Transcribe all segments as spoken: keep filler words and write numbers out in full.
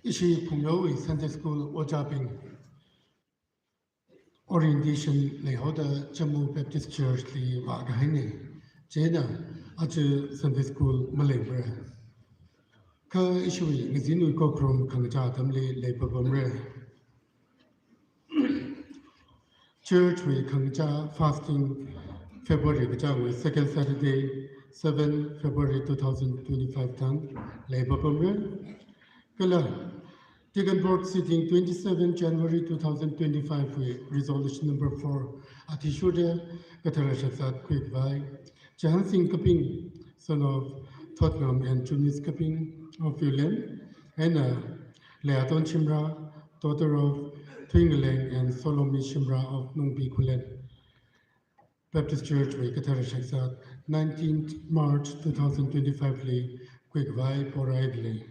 Ishi Phungyowui Sunday School ojābing orientation leihaoda Jammu Baptist Church li vākahaina. Chieina aja Sunday School maleimara. Kha ishiwui ngazinwui khokharum khangachā atamli leipapamra. Church wui khangachā fasting February kachāngwui second Saturday, seven February two thousand twenty-five thang leipapamra. Kala Deacon Board sitting twenty-seven January two thousand twenty-five wui resolution number four athishurda kathara shakzat khuikhavai Jahansing Kaping, son of Thotngam and Chunis Kaping of Viewland, and, uh, Leiaton Shimrah, daughter of Thuingaleng and Solomi Shimrah of Nungbi Khullen. Baptist Church wui kathara shakzat nineteenth March two thousand twenty-five li khuikhavai poraidalei.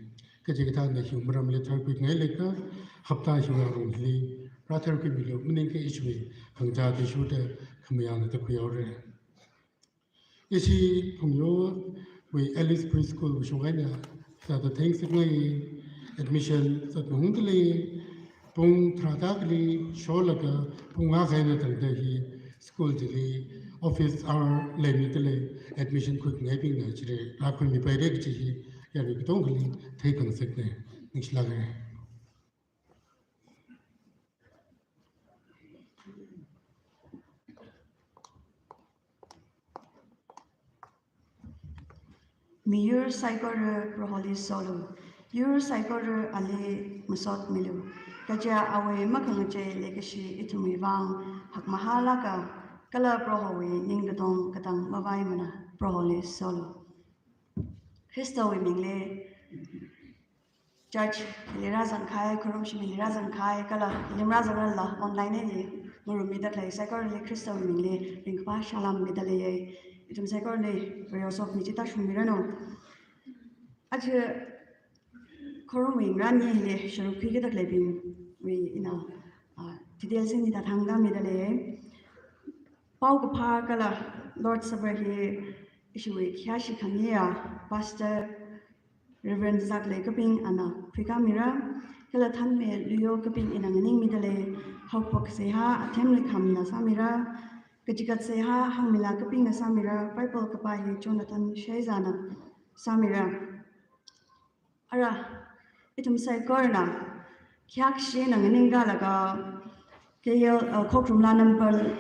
Kachikathāna hiwui maramli tharkhuingailakha hapta hiwui arumli rātharkhuimilu, maningakha ishiwui khangachā athishurda khamayāna da khuihaora. Ishi Phungyowui Alice Preschool wui shong eina sāda theingasakngai. Admission zatmahungdalei, pung tharāda kali sholaga pung ngākha eina tangda hi school chili office hour leimidalei, admission khuingaibingna chili rākhuimipaira kaji hi yarui katongali theikhangasakna. Ningshilāka. Miyur saikora Proholi solu, yur saikora ali masotmilu. Kaja awui makhangachei leikashi ithumwui vang hakmahālāka, kala Prohowui ningkatong katang mavaimana. Proholi solu. Khristawui mingli church li rāzangkahai, khorumshimli rāzangkahai, kala lim rāzangrala online eina ngarummida khalei saikorali Khristawui mingli ringkaphā salām midalei. Ithum saikorali Varewui sokhami chi tāshungmiranu. Aja khorumwui ngarān hili sharuk khuikida khaleibingwui ina, ah, details eina thangda midalei. Paokaphā kala Lord Supper hi ishiwui khayāshi khangayā Pastor Reverend Zaklei Kaping ana khuikāmira, kala Thangmei Luyo Kaping ina nganingmidalei. Haophok seihā Athemli Khamna sāmira, kachigat seihā Hangmila Kapingna sāmira, Bible kapā hi Jonathan Shaizana sāmira. Ara, ithum saikorana khayākashi eina nganingkalaga, K L, uh, Khokrumla number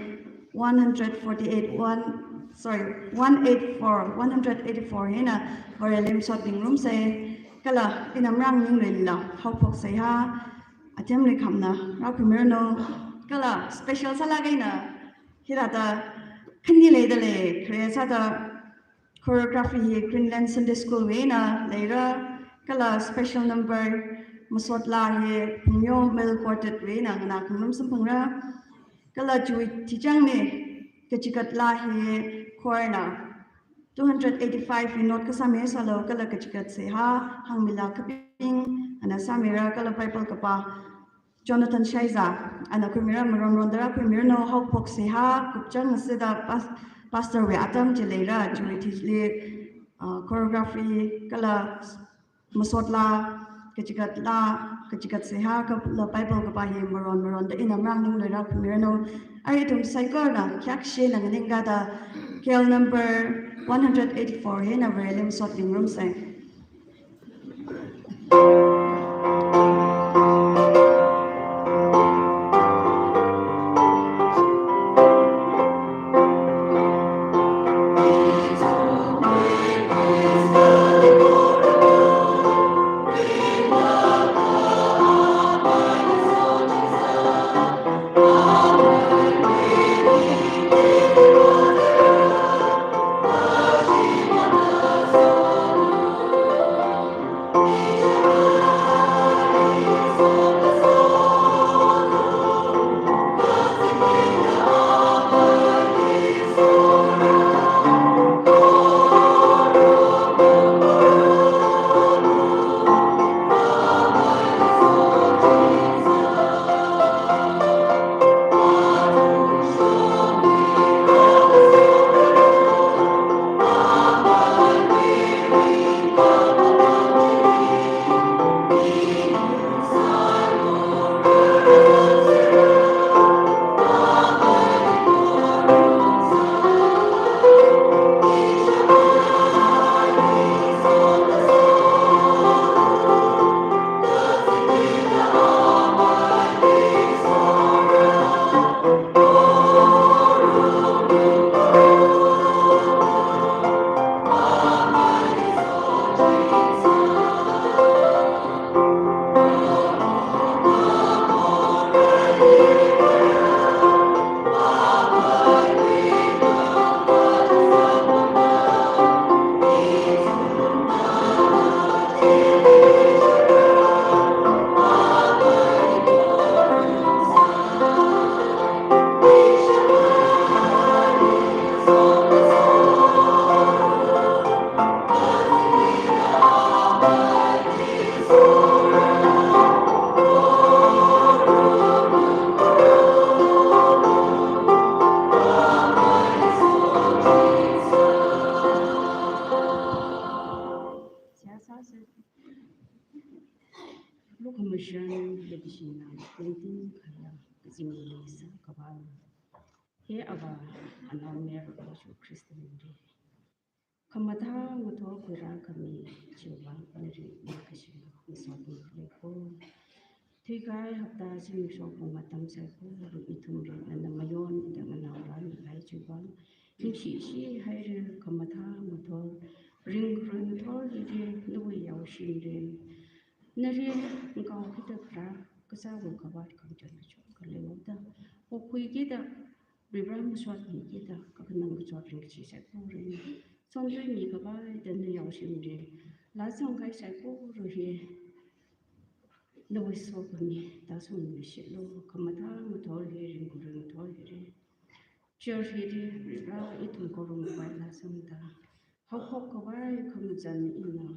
one hundred forty-eight, one, sorry, one eight four, one hundred eighty-four hi eina Vareli masotmingarumsa, kala ina marānganingluilala haophok seihā Athemli Khamna rākhuimiranu, kala special sālāk eina hithāda khani leidalei, khare sāda choreography hi Greenland Sunday School wui eina leira, kala special number masot laa hi Phungyo Male Quartet wui eina nganākhangarum samphangra, kala chiwui tichangli kachigat laa hi choir na two hundred eighty-five hi note kasāmi sālu, kala kachigat seihā Hangmila Kaping ana sāmira, kala Bible kapā Jonathan Shaiza ana khuimira. Maronronda rākhuimiranu. Haophok seihā kupchang ngasida pas-, pastor wui atam chi leira, chiwui thili, ah, choreography kala masot laa, kachigat laa, kachigat seihā kala Bible kapā hi maron maronda ina marānganingluira, rākhuimiranu. Ara ithum saikorana khayākashi eina nganingkada K L number one hundred eighty-four hi eina Vareli masotmingarumsa. John leikashina twenty khayā kazingli sākhavai. He Avā, Anaomayara Jishu Khrista mingli. Khamathā ngathor khuirākhami chiwui vang nali leikashi masotmi khalei ko. Thuikahai hapta zimiksho pung atam saikora ithumli nana mayonda nganaorāmikahai chiwui vang ningshishi haira. Khamathā ngathor, ringrun ngathor hili nawui yaoshimli nali ngakaokida kharā, kazāwui kavāt khangachon kachon khalei oda, pokhuikida, Varivara masotmikida, kakhanang kachot ringkachi saikora sonluimikhavai da na yaoshimli laa zangkahai saikora hi nawui sokhami tāshungmishilu. Khamathā ngathor hi, ringrun ngathor hili, church hili Varivara ithum kharum khavai laa zangda, haophok khavai khamachan ina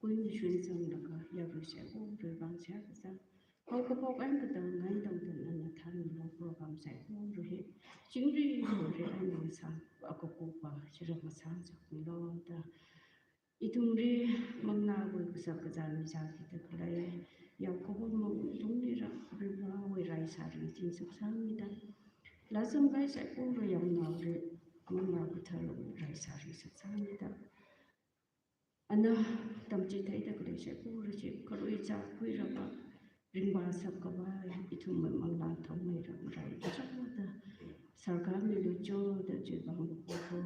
kuimashun zanglaga yarui saikorawui vang seihā kasā, haokaphok eina katang ngai tangda nana thanmilu. Program saikora hi chingri ri eina ngasā, akakupa chirān ngasā chakmilu da, ithumli manglāwui kashak kazā michākida khalei yaokahomma ithumlila Varivarawui raisāri chingsak sāmida, laa zangkahai saikora yaonaoli Manglā Katharawui raisāri sak sāmida, ana tamchitheida khalei saikora chi kharui chā khuirāva, ringvāsak khavai ithumwui manglā thangmeira marai kachāngda sārkāmilu jo da chiwui vang pokho.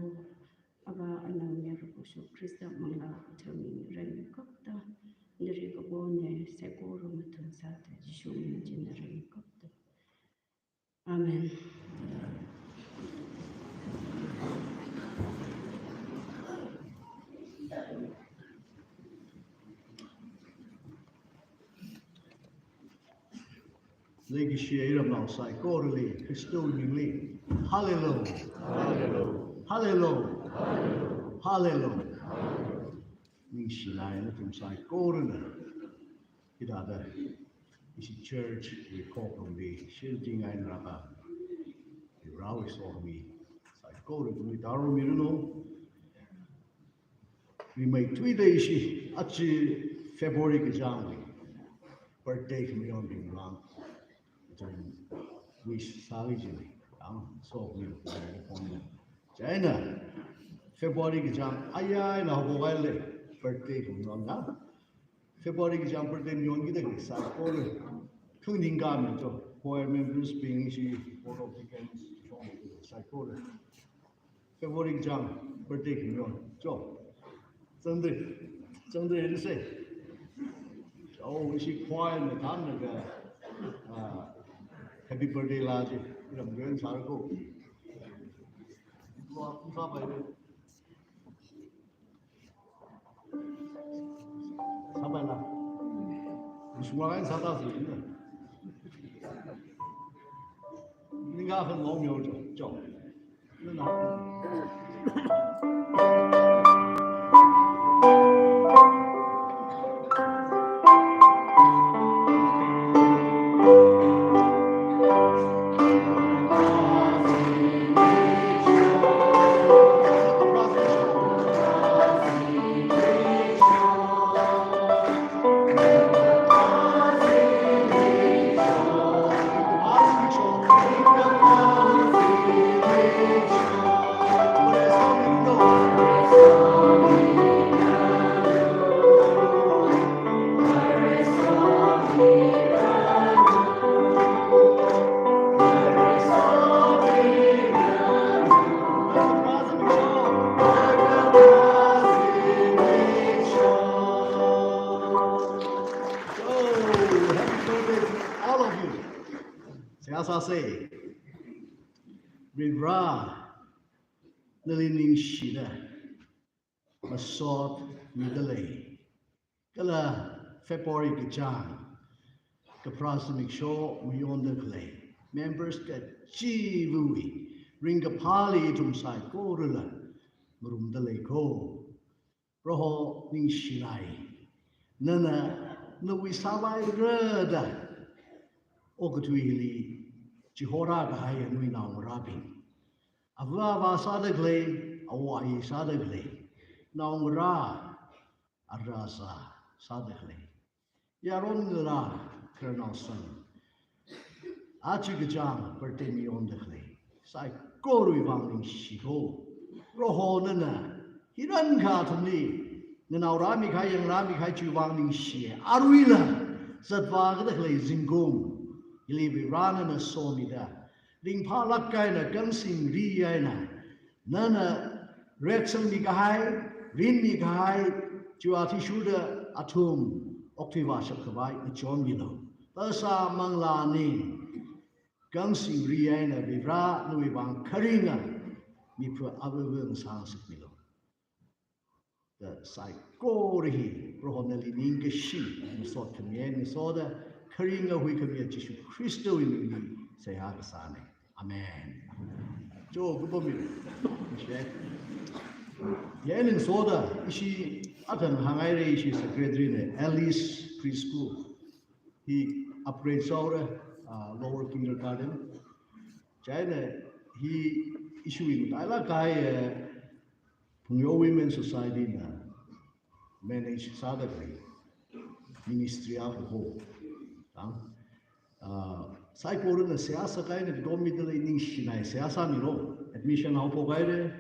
Avā, Anaomayara Jishu Khrista Manglā Katharawui ming rengkapta, nali kapona, saikora mathun sāda Jishu ming china rengkapta. Amen. Leikashi iramnao saikorali Khristawui mingli, Hallelujah. Hallelujah. Hallelujah. Hallelujah. Ningshinai nathum saikorana hithāda ishi church wui khokhamli shilding eina rākā Varewui sokhami saikora ithumli tāromiranu. Rimeithuida ishi aja February kachāngwui birthday khamayonbing vang ithum wish sāki kajina, ang sokhami phongna. Chieina February kachāng aya eina haophok hailei birthday khamayon na. February kachāng birthday mayonkida khalei saikora khanganingkāmi jo. Choir members bing, ishi Board of Deacons shong saikora February kachāng birthday khamayon jo. Zangda, zangda ri sai. Oh, ishi choir na thanlaga, ah, happy birthday laa chi iram ren sāra ko. Laa kum sāpai. Sāpaila. Mishunga kan sāda si. Ninga kan long yo jo, jo. Nana. So, happy birthday to all of you. Seihā sāsa. Varivara nali ningshida masotmida lei. Kala February kachāng, kapharā zimiksho mayonda khalei members kachivawui ringkaphāli ithum saikorala ngarumda lei ko. Proho ningshinai. Nana nawui sāvaira da okathuili chihorākahai nawui naongarābing, ava avā sāda khalei, awo ayi sāda khalei, naongarā ara azā sāda khalei, yaron ngarā khararnao san, aja kachāng birthday mi yonda khalei saikorawui vang ningshiko. Proho nana hirankha athumli nganao rāmi kahai, yang rāmi kahai chiwui vang ningshiya. Aruila zatvākada khalei zingkum hili Varivarā nana somida, ringphālāk eina, kangsingri eina, nana reaction mi kahai, rin mi kahai, chiwui athishurda athum okthui vāshap khavai ngachonmilu. Phasā, manglā, ning, kangsingri eina Varivarā nawui vang kharinga mipha avāva ngasāngasakmilu. Da saikora hi Proho nali ningkashi ngasot khami eina ngasoda, kharinga huikhamiya Jishu Khristawui mingli seihā kasāna. Amen. Cho, kupami. Share. Yang ngasoda, ishi athang hānghaira, ishi secretary na, Alice Preschool. Hi upgrade sāhaora, ah, lower kindergarten. Chieina hi ishiwui matailāk kahai, eh, Phungyo Women Society na manage sāda khalei ministry akha ho. Tang, ah, saikorana seihā sākahai eina katommida lei, ningshina, seihā sāmilu. Admission haophok haira.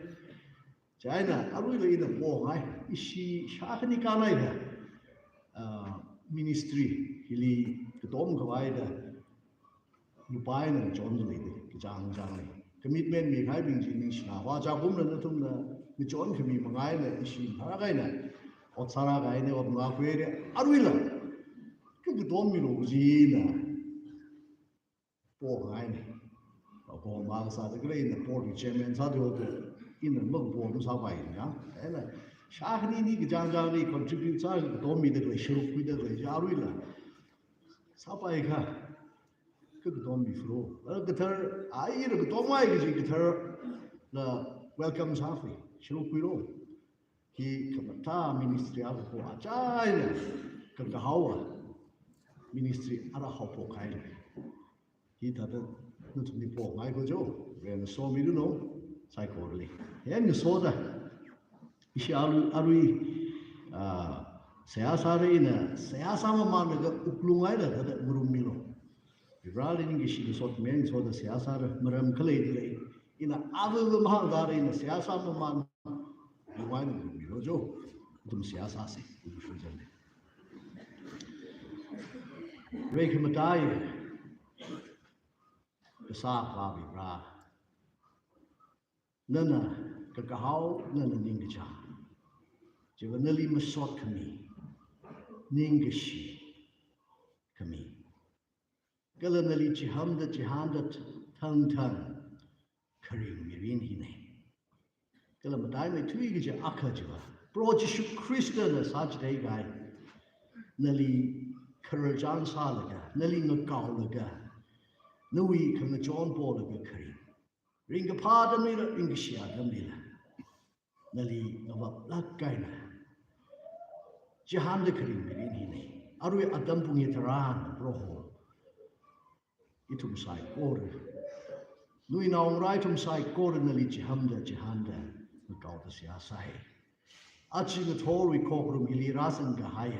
Chieina aruila ina pongai, ishi shākhani kānhaida, ah, ministry hili katom khavaida lupā eina ngachonda leida, kachāng chāngna. Commitment mikahaibing chi ningshina. Vāchākumla nathumna ngachon khami manga eina ishi phara kahaina, ot sāra kahaina, ot makhuira, aruila kha katommilu kajina pongaina. Apong makasāda khalei ina board chairman sāda, ina mapong sāpaina. Eina shākhanini kachāng chāngli contribute sā, katommida khalei, sharuk khuida khalei chi aruila sāpai kha, kha katommilu. Ala kathar, aira katomngai kaji katharla welcome sāpai, sharuk khuilu. Hi khamathā ministry akha ho, achaina kakahaowa ministry ara haophok kahaina. Hithāda nathumli pongai ko jo, Varena somiranu saikorali. Yang ngasoda, ishi arui, arui, ah, seihā sāra, ina seihā sāmamānlaga wuklung eina thāda ngarummilu. Varivarali ningkashi ngasot, yang ngasoda seihā sāra, maram khaleida lei. Ina avāva mahāngda lei, ina seihā sāmamān, Varivarali ngarummilu jo, ithum seihā sāsa, ithum shujane. Rai khamataiya, Kasā Akhava Varivara, nana kakahao, nana ningkachāng. Chiva nali masot khami, ningkashi khami, kala nali chihamda chihānda thangthang kharing mirin hina. Kala mataimeithui kaji akha chiva Proho Jishu Khristana sāchithei kahai, nali khararchan sālaga, nali ngakaolaga, nawui khangachon polaga kharing. Ringkaphā atamlila, ringkashi atamlila, nali ngavaplāk eina chihānda kharing mirin hina. Arui atam pung hi tharan Proho, ithum saikora, nawui naongarā ithum saikora nali chihamda chihānda ngakaoda seihā sāi. Aja ngathorwui khokharum hili rāzang kahai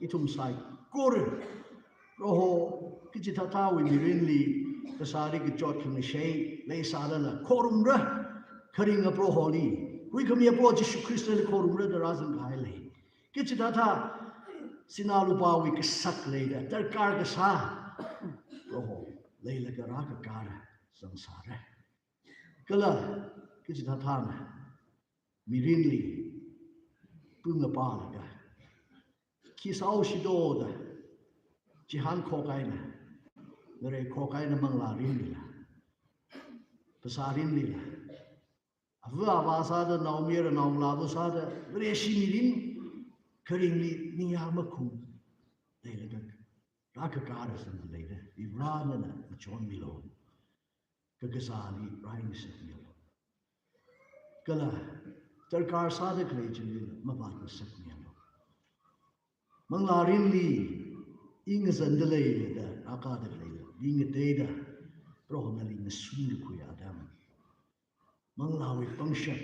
ithum saikora, Proho, kachithāthāwui mirinli phasāli kachot khangashei leisālala khorumra, kharinga Proholi, huikhamiya Proho Jishu Khristali khorumra da rāzang kahai lei. Kachithāthā sinā lupāwui kasak leida, darkar kasā, Proho, leilaga rākakāra, zangsāra. Kala kachithāthāna mirinli pungapalaga, khi sāhaosi do da chihān khok eina, ngarei khok eina manglā rinlila, phasā rinlila, ava avā sāda, naomayara naongalāva sāda, Vareshi mirin kharingli ningyāng makhum leilaga rākakāra zangda leida, Varivarā nana ngachonmilu. Kakazāli raingasakmilu. Kala darkar sāda khalei chili mavātngasakmilu. Manglā rinli ingazanda leida, rākada leida, ringateida, Proho nali ngasun kakhui atam, manglāwui pangshap,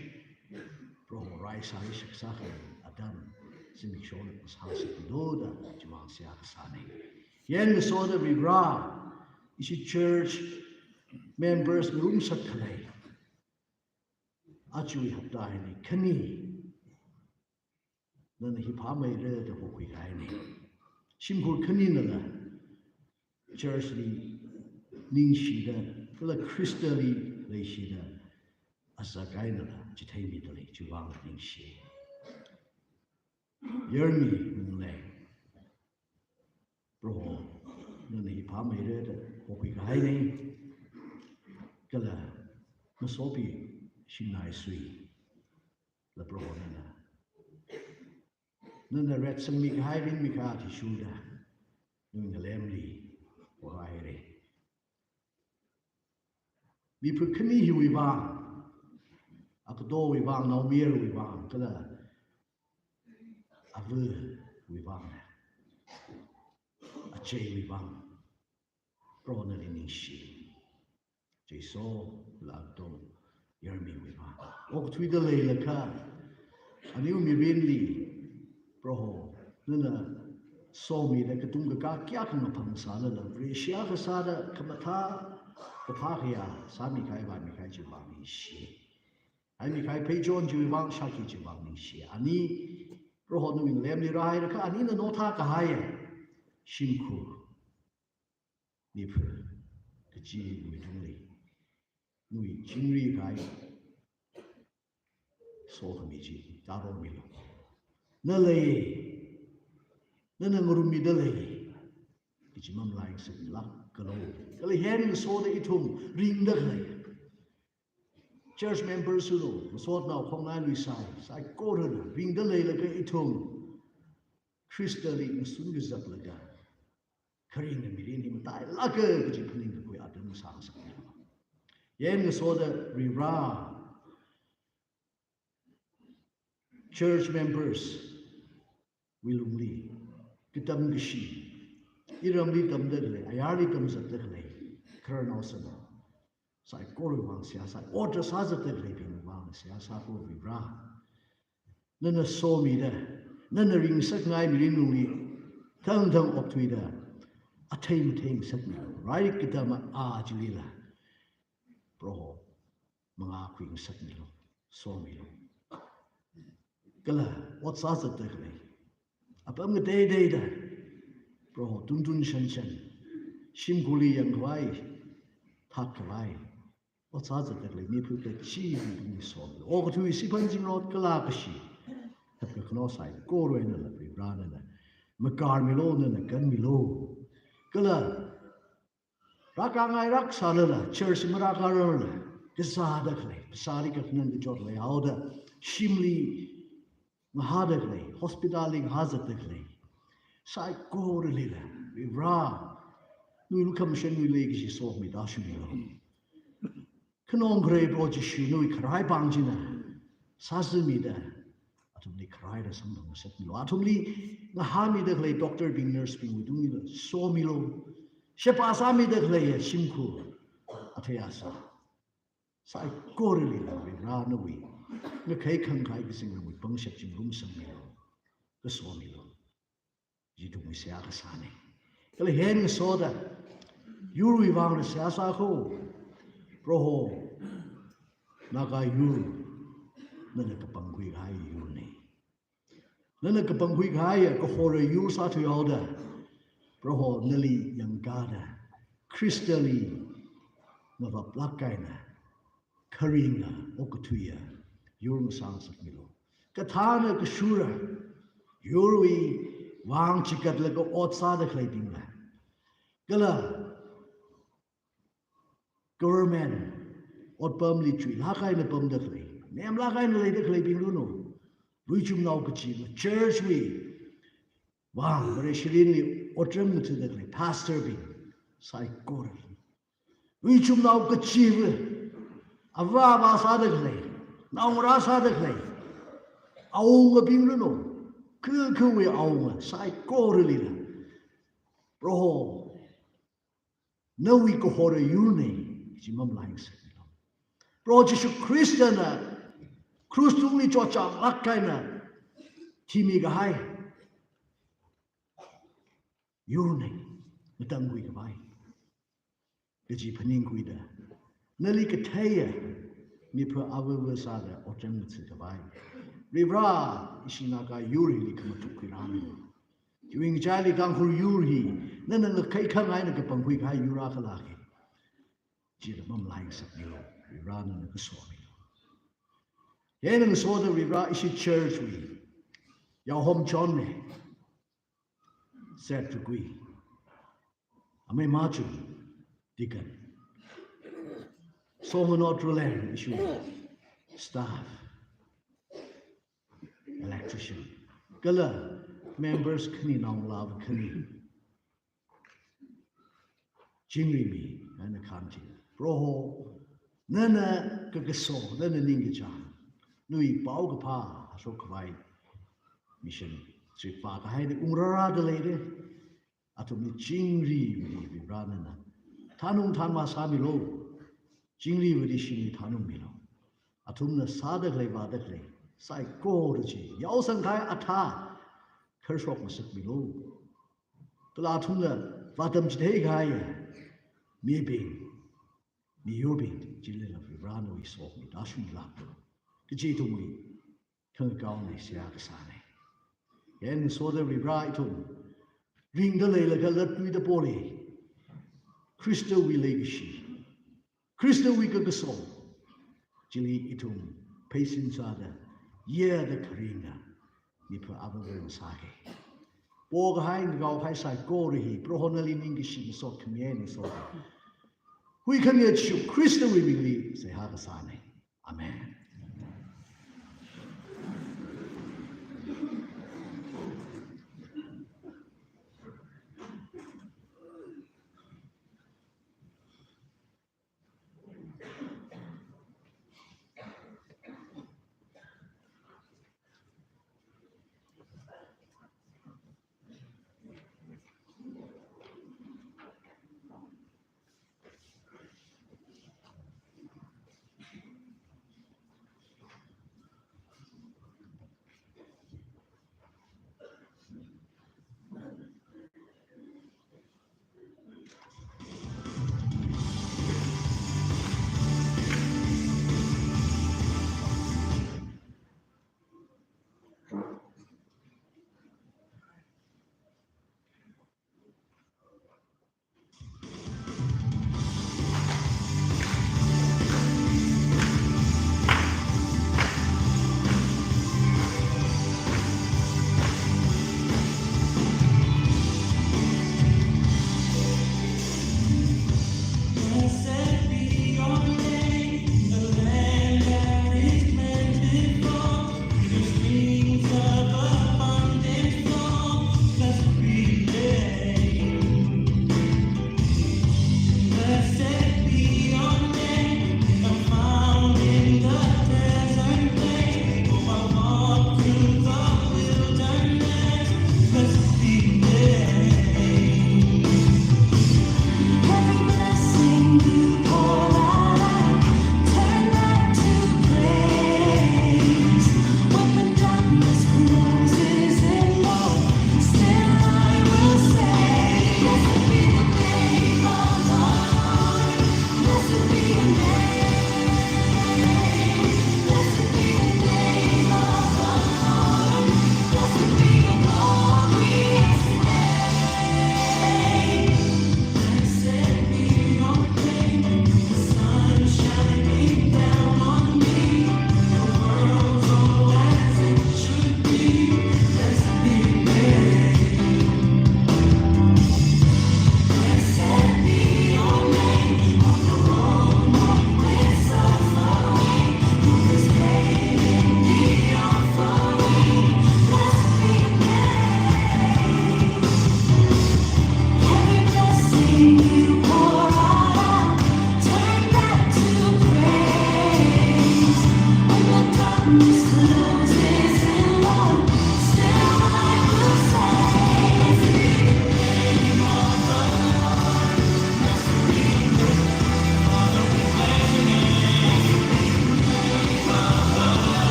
Proho rai sāri shaksa khalei atam, zimiksho ngasāsakmilu da chiwui vang seihā kasāna. Yāng ngasoda Varivara, ishi church members ngarumsak khalei aja hapta hili khani nana hi phāmeira da hokhui kahaina. Shimkhur khaninala church li ningshida, kala Khristali leishida, azak einala chitheimida lei, chiwuivang ningshi. Yarmi Nungleng, Proho, nana hi phāmeira da hokhui kahaina. Kala Masopi Shingnai Sui la Proho nana, nana retsangmi kahai, ringmi kahai athishurda nawui ngalemli vāhaira. Miphu khani hiwui vang, akatowui vang, naomayarwui vang, kala avawui vang, acheiwui vang, Proho nali ningshi. Chiso, lato, yarmiwui vang. Okathuida leilakha, aniwui mirinli, Proho, nana somida katung kakā kayākha ngaphang sālala, Vareshi akha sāda khamathā kaphā khayā sāmi kahai, vāmi kahai chiwuivang ningshi. Haimi kahai pheichon chiwuivang, shākhi chiwuivang ningshi. Ani, Proho nawui ngalemli rāhairakha, anina naothā kahai shimkhur, miphu kachiwui tungli, nawui chingri kahai sokhami chi tāromilu. Na lei, nana ngarummida lei kaji mamalai ngasakmilākalu. Kala hi ngasoda ithum ringda khalei church members sulu, masotnao khongnai luisai, saikorana ringda leilakha ithum Khristali ngasun kazaklaga kharinga mirin hi matailāka kaji phaningkakhui atam sāngasakmilu. Yāng ngasoda Varivara, church members wui lungli katam kashi, iramli tamda khalei, ayarli tamzatda khalei, khararnao sānao saikorwui vang seihā sā, ot sāzatda khaleibingwui vang seihā sāko Varivara. Nana somida, nana ringngasakngai mirin lungli thangthang okthuida, athei matheingasakmilu. Rai katam a chilila, Proho, mangā khuingasakmilu, somilu. Kala ot sāzatda khalei, apam ngateiteida, Proho, tuntun shanshan, shimkhurli yangkhavai, thākkhavai, ot sāzatda khalei miphu kachiwui tungli somilu. Okathui, siphan, zingrot, kala kashi, thapkakhano saikora einala Varivara nana makarmilu, nana kanmilu. Kala rākāngai rākasālala, church marākārarla, kazāda khalei, phasāli kakhanang kachot leihaoda, shimli ngahāda khalei, hospital li ngahāzatda khalei saikoralila, Varivara, nawui lukhamashan nawui leikashi sokhami tāshungmilu. Khanong kharei Proho Jishu, nawui kharai pāng china sāzamida, athumli kharaila samphang ngasakmilu. Athumli ngahāmida khalei doctor bing, nurse bingwui tunglila somilu. Sheba sāmida khalei shimkhur, athei asā saikoralila Varivara nawui ngakhai khangkhai kazingramwui pangshap chi ngarumsangmilu, kasomilu. Jidung seihā kasāna. Kala hi ngasoda yurwui vangla seihā sāko. Proho, Naga yur nana kapangkhui kahai yurna. Nana kapangkhui kahai kahora yur sāthuihaoda, Proho, nali yangkāda, Khristali ngavaplāk eina kharinga, okathuiya yur ngasāngasakmilu. Kathāna kashura, yurwui vang chikatlaga ot sāda khaleibingla, kala government otpamli chuilāk eina pamda khalei, nemlāk eina leida khaleibing luno, luichumnao kachiva, church wui vang Vareshi mirinli otram ngathada khalei pastor bing saikora, luichumnao kachiva, avā avā sāda khalei, naongarā sāda khalei awungabing luno, kha khawui awunga saikoralila, Proho, nawui kahora yurna, chi mamalai ngasakmilu. Proho Jishu Khristana krus tungli chotchānglāk eina thimi kahai yurna. ngatangkhui khavai, kaji phaningkhuida, nali katheiya mipha avāva sāda otram ngatha khavai, Varivara, ishi Naga yur hili khamathuk khuirāmilu. Chiwui ngachaili Tangkhul yur hi nana ngakhai khangai eina kapangkhui kahai yur akhala ke. Chila mamalai ngasakmilu, Varivara nana kasomilu. Hieina ngasoda Varivara ishi church wui yaohom chonna, Seth Rukui, Amei Machun, deacon, Songanot Ruleng, ishi staff, electrician, kala members khani naongalāva khani, chingri mi, nana khamching. Proho, nana kakaso, nana ningkachāng, nawui paokaphā hashok khavai mission trip vākahaili ungrārada leira. Athumli chingriwui Varivara nana thanung thanma sāmilu. Chingriwui shimli thanungmilu. Athumna sāda khalei vāda khalei saikora chi yaosang kahai athā kharshok ngasakmilu. Kala athumna vātam chithei kahai mibing, miyurbing chilila Varivara nawui sokhami tāshungmi lāklu kaji ithumwui khangakaona seihā kasāna. Hieina ngasoda Varivara ithum ringda leilaga latluida poli, Khristawui leikashi, Khristawui kakaso chili ithum pheisin sāda, yada kharinga mipha avāva ngasāki. Pokahai ngakaokahai saikora hi Proho nali ningkashi ngasot khami eina ngasoda, huikhami Jishu Khristawui mingli seihā kasāna. Amen.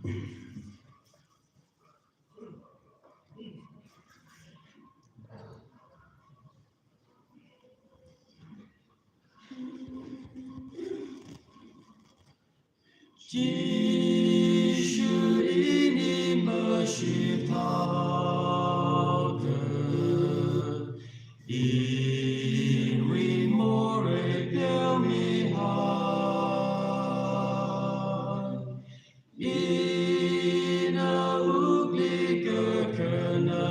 Jishu ini mashitaka, iwui morei teomihai, ina wuklika khanangna,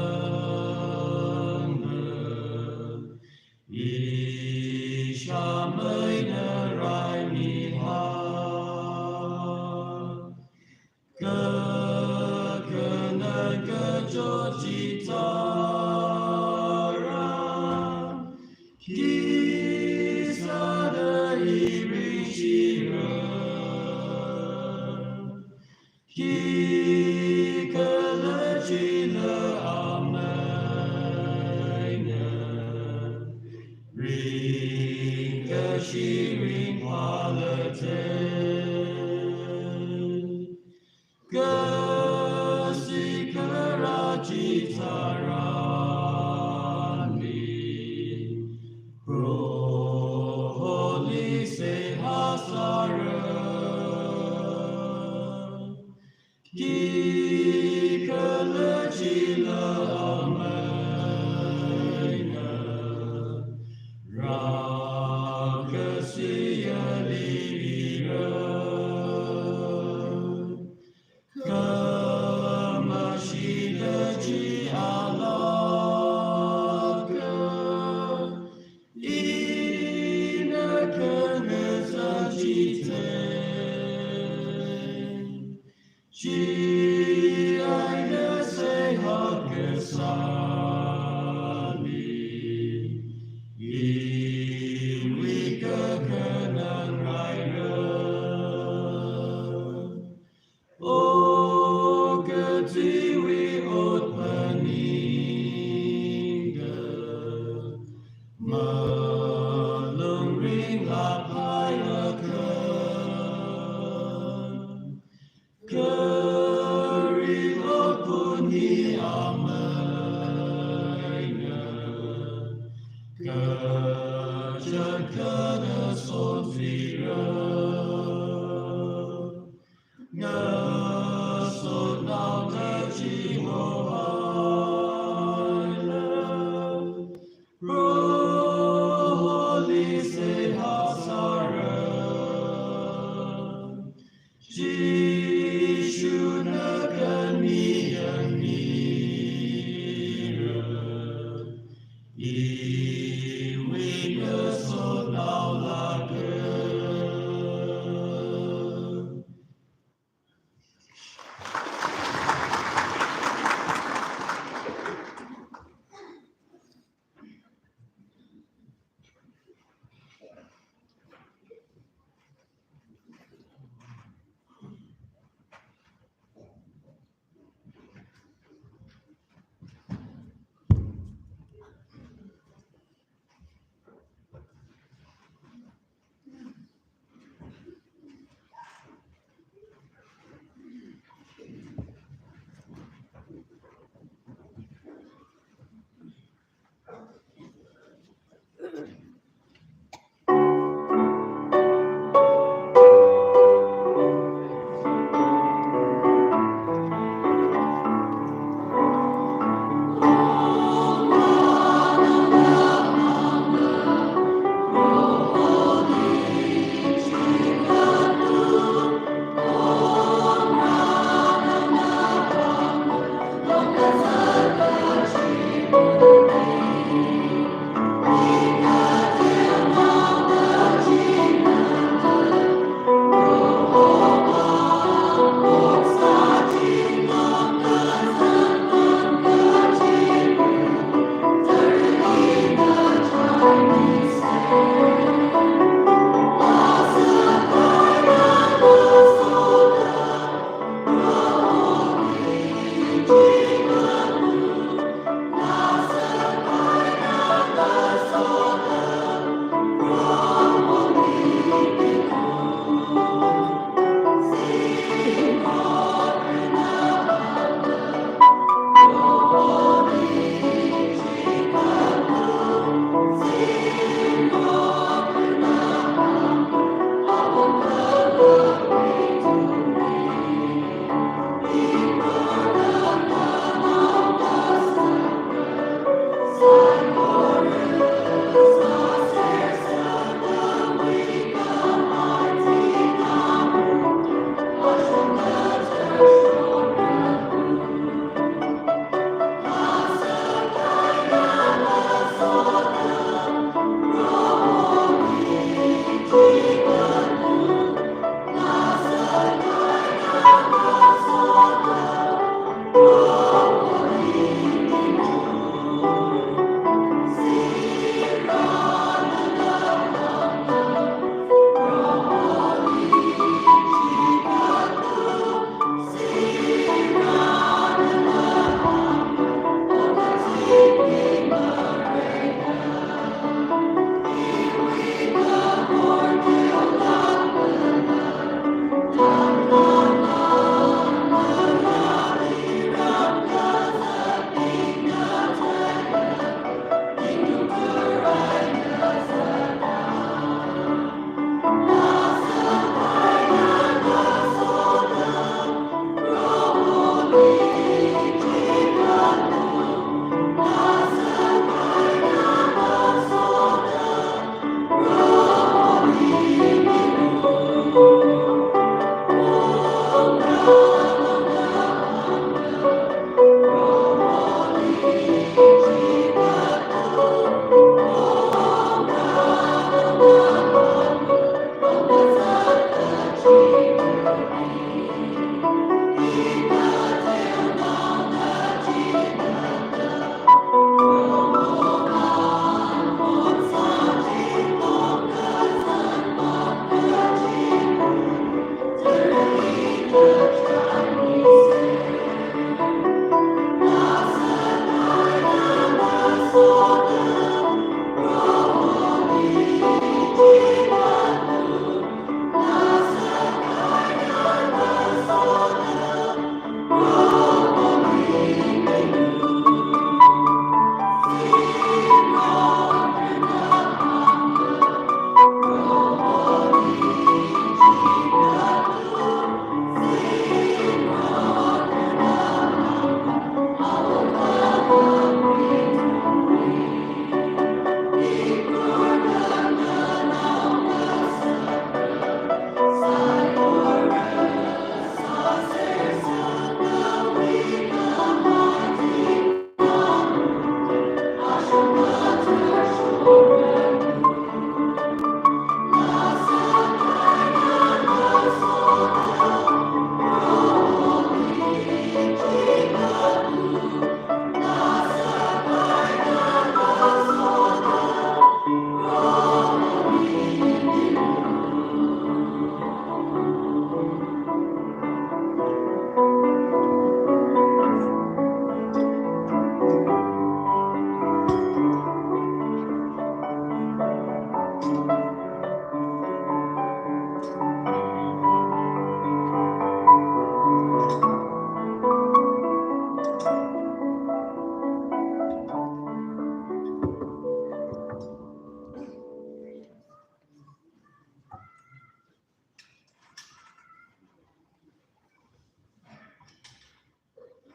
ishameina raimihai. Kakhanang kachot chitharan, khi sāda iringshira? Khikhala chila ameina ringkashi ringphālate. Kashi kharā chitharanli, Proholi seihā sāra. Khikhala chila ameina rākashiya lira. Khamashita chi alāka, ina khangazan chithei, chieina seihā kasāli, iwui kakhanang raira. O kachiwui ot phaningda, malung ringlāk hailakha, kharing okuni ameina kachangkhat ason sira. Ngasotnaona chihohaila, Proholi seihā sāra. Jishuna khani yangmira, iwui ngasotnao lāka.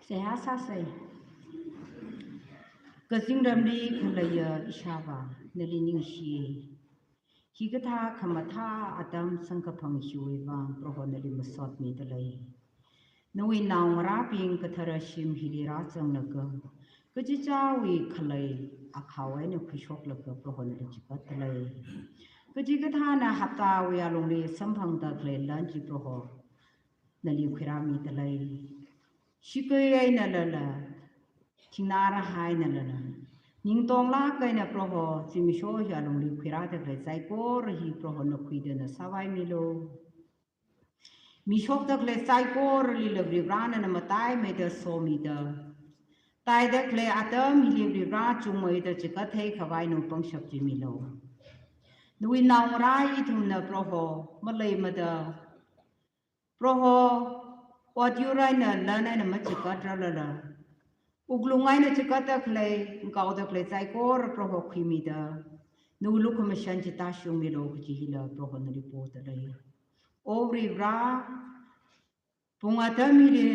Seihā sāsei. Kazingramli khaleiya ishāvā, nali ningshi. Hikathā khamathā atam samkaphang hiwui vang Proho nali masotmidalei. Nawui naongarābing kathara shim hili rāzanglaga, kachichāwui khalei akhawui eina khuishoklaga Proho nali chigatdalei. Kachikathāna haptawui alungli samphangda khalei lan chi Proho nali khuirāmidalei. Shikei einalala, thingnā rahai einalala, ningtonglāk eina Proho zimiksho hi alungli khuirāda khalei saikora hi Proho na khuida na sāvaimilu. Mishokda khalei saikoralila Varivarā nana mataimeida somida, taida khalei atam hili Varivarā chungmeida chigathei khavai nawui pangshap chi milu. Nawui naongarā ithumna Proho maleimada, Proho ot yur eina lan eina machigatrarlala, wuklung eina chigatda khalei, ngaoda khalei saikora Proho khuimida, nawui lukhamashan chi tāshungmilu kaji hila Proho nali podalei. O Varivarā, pung atam hili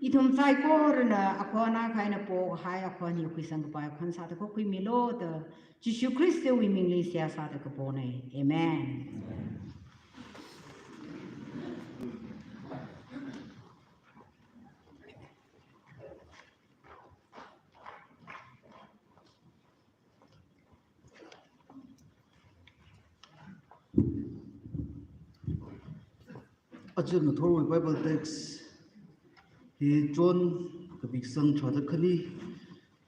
ithum saikorana akhon akha eina pokahai akhon hi khuisangkapai akhon sāda khuikhuimilu da, Jishu Khristawui mingli seihā sāda kaponei. Amen. Aja ngathorwui Bible text hi John kapi kasang tharāda khani,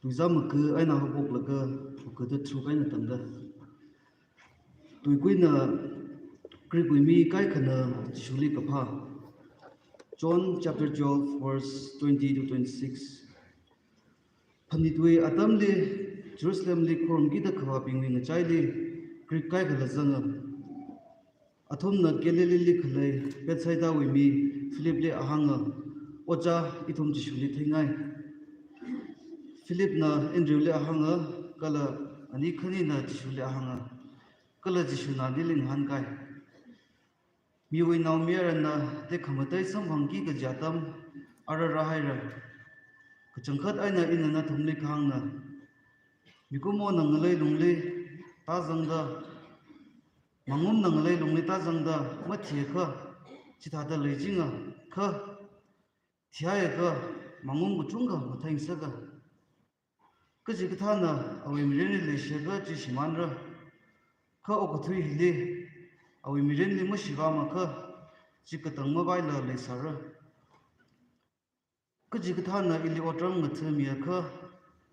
tuizā maga eina haophoklaga magada tharuk eina tangda. Tuikuina Greek wui mi kaikhana Jishuli kaphā. John chapter twelve, verse twenty to twenty-six. Phanit wui atamli Jerusalemli khorumkida khavābingwui ngachaili Greek kaikhala zanga. Athumna Galileeli khalei Bethsaidawui mi Philipli ahānga, "Ojā, ithum Jishuli theingai." Philipna Andrewli ahānga, kala ani khanina Jishuli ahānga, kala Jishuna anili ngahānkai, "Miwui Naomayarana tekhamatei samphangki kaji atam ara rāhaira. Kachangkhat eina ina nathumli kahāngna, mikumona ngalei lungli tāzangda, mangumna ngalei lungli tāzangda mathiakha, chithāda leichinga, kha thihaiakha mangum kachungkha matheingasaka. Kachikathāna awui mirinli leishiakha chi shimānra. Kha okathui hili awui mirinli mashivāmakha chi katang mavaila leisāra. Kachikathāna ili otram ngathamiakha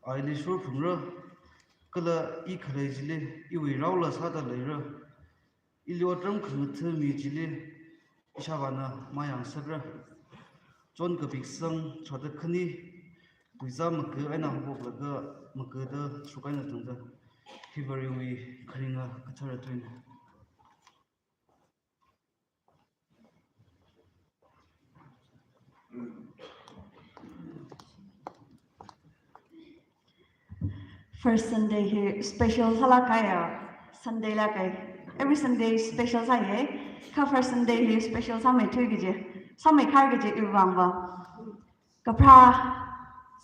a ili shurphungra, kala i khalei chili iwui raola sāda leira. Ili otram khangathami chili ishāvāna mayāngasakra." John kapi kasang tharāda khani, tuizā maga eina haophoklaga magada tharuk eina tangda. Hi Varewui kharinga kathara tuina. First Sunday hi special sālākkahai, Sunday lākkahai. Every Sunday special sāya. Kha First Sunday hi special sāmeithui kaji, sāmeikhar kaji iwui vangva, kapharā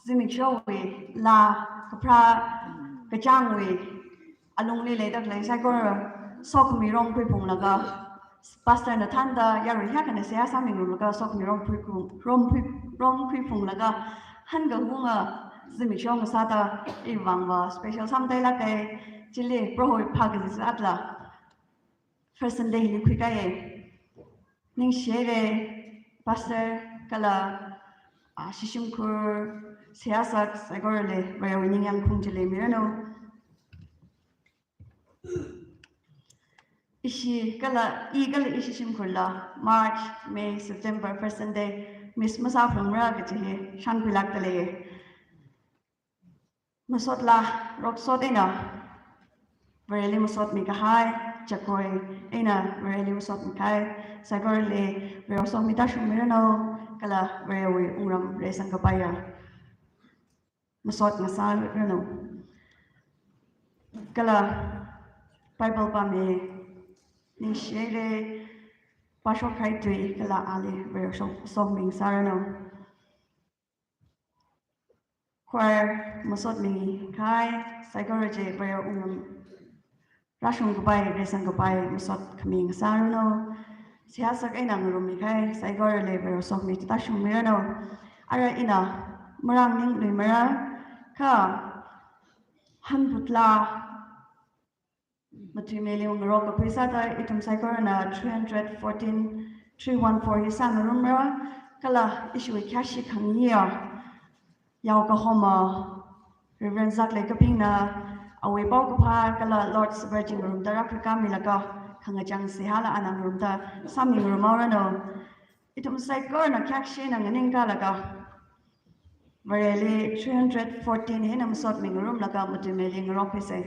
zimikshowui laa, kapharā kachāngwui alungli leida khalei saikora sokhami romkhuiphunglaga, pastorna thānda yarui hiyākhana seihā sāmingarumlaga sokhami romkhui, romkhui, romkhuiphunglaga hāngkahunga zimiksho ngasāda iwui vangva special sāmeithuilākkahai. Chili Prohowui phā kazat sālala First Sunday hili khuikahai. Ningshihaira, pastor kala, ah, shishimkhur, seihā sā saikorali Varewui ningyāng khung chili miranu. Ishi kala, i kala ishi shimkhurla March, May, September, First Sunday miss masāphalungra kaji hi shānkhuilākdalei. Masotla, roksot eina Vareli masotmi kahai, chakoi eina Vareli masotmi kahai saikorali Vare somi tāshungmiranu, kala Varewui wungram reisangkapaiya masot ngasāranu. Kala Bible pāmi, ningshihaira, pāshokkahai tui kala ali Vare so, somi ngasāranu. Choir masotmi kahai, saikora chi Varewui wungram rāshung kapai, reisang kapai masot khami ngasāranu. Seihā sak eina ngarummi kahai, saikorali Varewui sokhami tāshungmiranu. Ara ina marānganing luimara, kha hanphut laa matuimeili ngarok kakhui sāda ithum saikorana three hundred fourteen, three one four hi sāngarumra, kala ishiwui khayāshi khangayā yaokahoma Reverend Zaklei Kapingna awui paokaphā kala Lord's Supper chi ngarumda rākhuikāmilaga khangachang seihāla ana ngarumda sāmingarum haoranu. Ithum saikorana khayāshi eina nganingkālaga Vareli three hundred fourteen hi eina masotmingarumlaga matuimeili ngarok khuisa.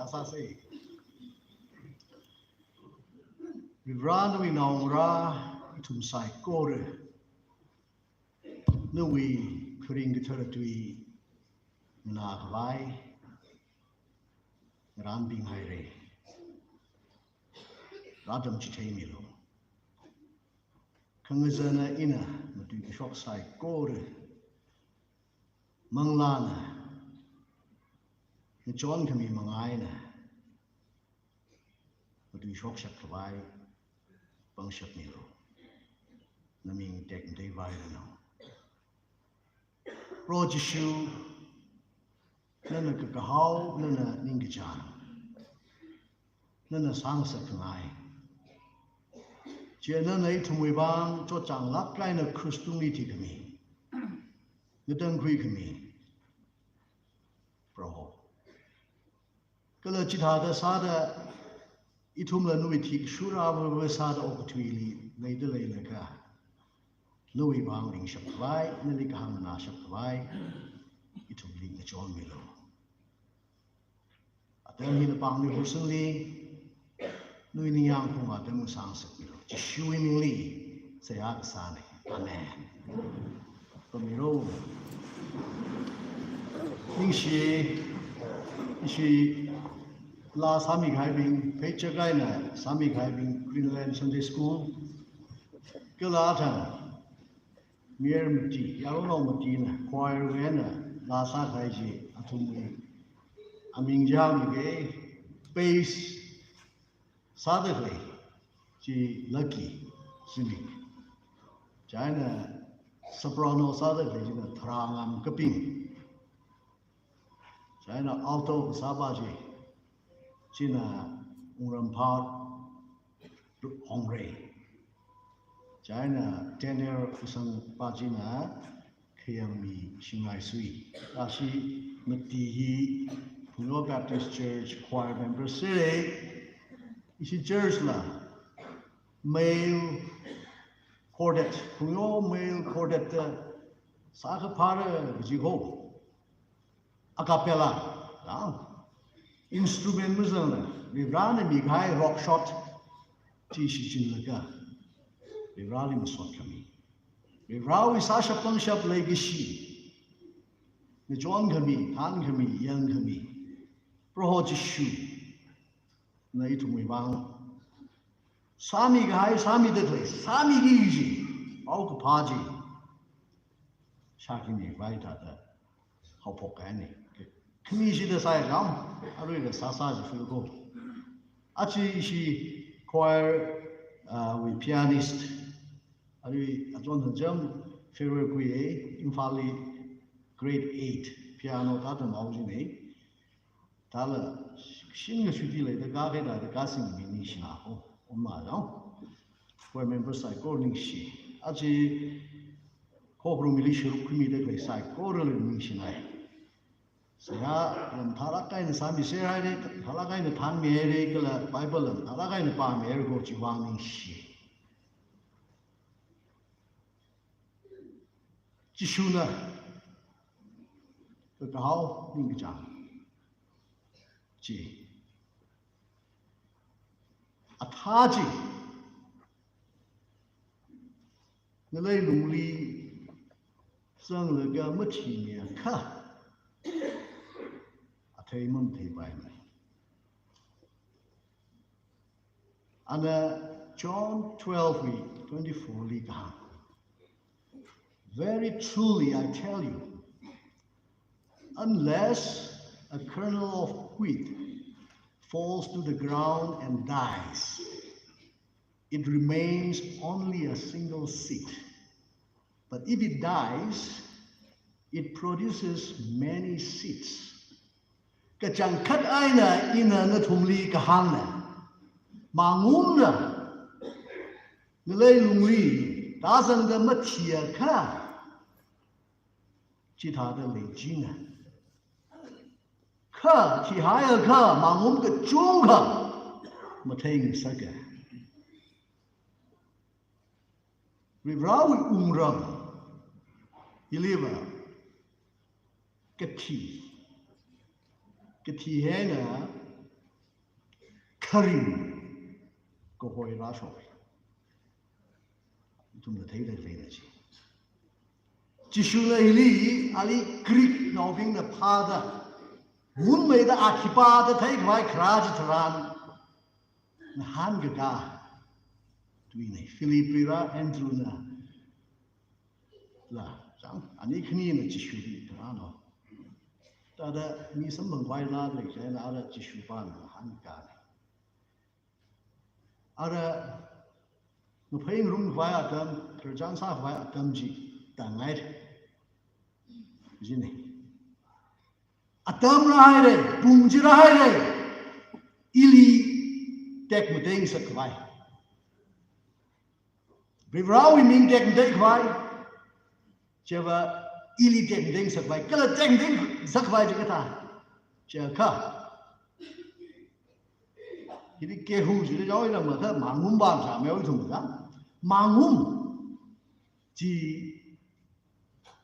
Sāsei. Vare, nawui naongarā ithum saikora nawui kharing kathara tui nganākhavai ngarānpinghaira. Rātam chitheimilu. Khangazana ina matuikashok saikora, manglāna, ngachon khami mangaina matuishokshap khavai pangshap milu. Naming tekmatei vairanu. Proho Jishu, nana kakahao, nana ningkachāng, nana sāngasak khangai. Chieina nana ithumwui vang chotchānglāk eina krush tungli thikhami, ngatangkhui khami, Proho. Kala chithāda sāda ithumla nawui thikshura vāvā sāda okathuili leida leilaga, nawui vang ringshap khavai, nali kahāng nganāshap khavai ithumli ngachonmilu. Atam hina pāngli hosangli, nawui ningyāng phung atam ngasāngasak milu. Jishuwui mingli seihā kasāna. Amen. Pamiro. Ningshi, ishi laa sāmikahaibing, pheichak eina sāmikahaibing Greenland Sunday School, kala athang mayar mati, yaronao matina choir wui eina laa sākahai chi athumwui aming jami ke, bass sāda khalei chi Lucky Zimik. Chieina soprano sāda khalei china Tharangam Kaping. Chieina alto kasāpa chi, china Wungramphat Hongrei. Chieina tenor kasangpa china Khayangmi Shingaisui. Ashi mati hi Phungyo Baptist Church choir member sāra. Ishi church la male quartet, Phungyo male quartet ta sākaphāra kaji ho. A cappella, ya. Instrument mazangla, Varivarana mikahai rock shot chi shichinlaga, Varivarali masot khami, Varivarawui sāshap pangshap leikashi, ngachon khami, thān khami, yang khami, Proho Jishu, na ithumwui vang sāmikahai, sāmida khalei, sāmiki kaji paokaphā chi shākhami khavai thāda haophok kahaina. Khami shida sāi ram, aruila sāsā chi feel ko. Aja ishi choir, ah, wui pianist, arui achon hanjam February kui e, Imphalli grade eight piano tātamhao jina. Thāla shin kashutli leida kakā thāda kasingmi ningshina ho, oma yao. Choir member saikora ningshi. Aja khokharumli sharuk khamida khalei saikorali ningshinai. Seihā lamtharlāk eina sāmiserhaira, tharlāk eina thānmihaira, kala Bible lamtharlāk eina pāmihaira ko, chiwui vang ningshi. Jishuna kakahao ningkachāng chi, athā chi ngalei lungli zanglaga mathimiakha, athei mamatheipaimana. Ana John twelve wui twenty-four li kahāng, "Very truly I tell you, unless a kernel of wheat falls to the ground and dies, it remains only a single seed. But if it dies, it produces many seeds." Kachangkhat eina ina nathumli kahāngna, mangumna ngalei lungli tāzangda mathiakha, chithāda leichinga. Kha thihaiakha mangum kachungkha matheingasaka. Varivarawui wungram hiliva kathi, kathi eina kharing kahoi rāshok. Ithumna theida khaleina chi. Jishuna hili ali Greeknaobingna phāda, ngunmeida a khipāda theikhavai kharā chitharan, ngahānkakā, to Philipwui rā Andrewna, la, zang, ani khanina Jishuwui tharāna. Thāda mi samphang khavai lā leikaji eina ara Jishu pāna hāngkāna. Ara ngaphei ngarum khavai atam, tharchān sākhavai atam chi tāngai. China. Atam rāhaira, pung chi rāhaira, ili tekmatei ngasakkhavai. Varivarāwui ming tekmatei khavai. Chiva ili tekmatei ngasakkhavai. Kala tekmatei ngasakkhavai chi kathā. Chiakha, hili kehu chili yaoila makha mangum bang sāmeo ithum ka. Mangum chi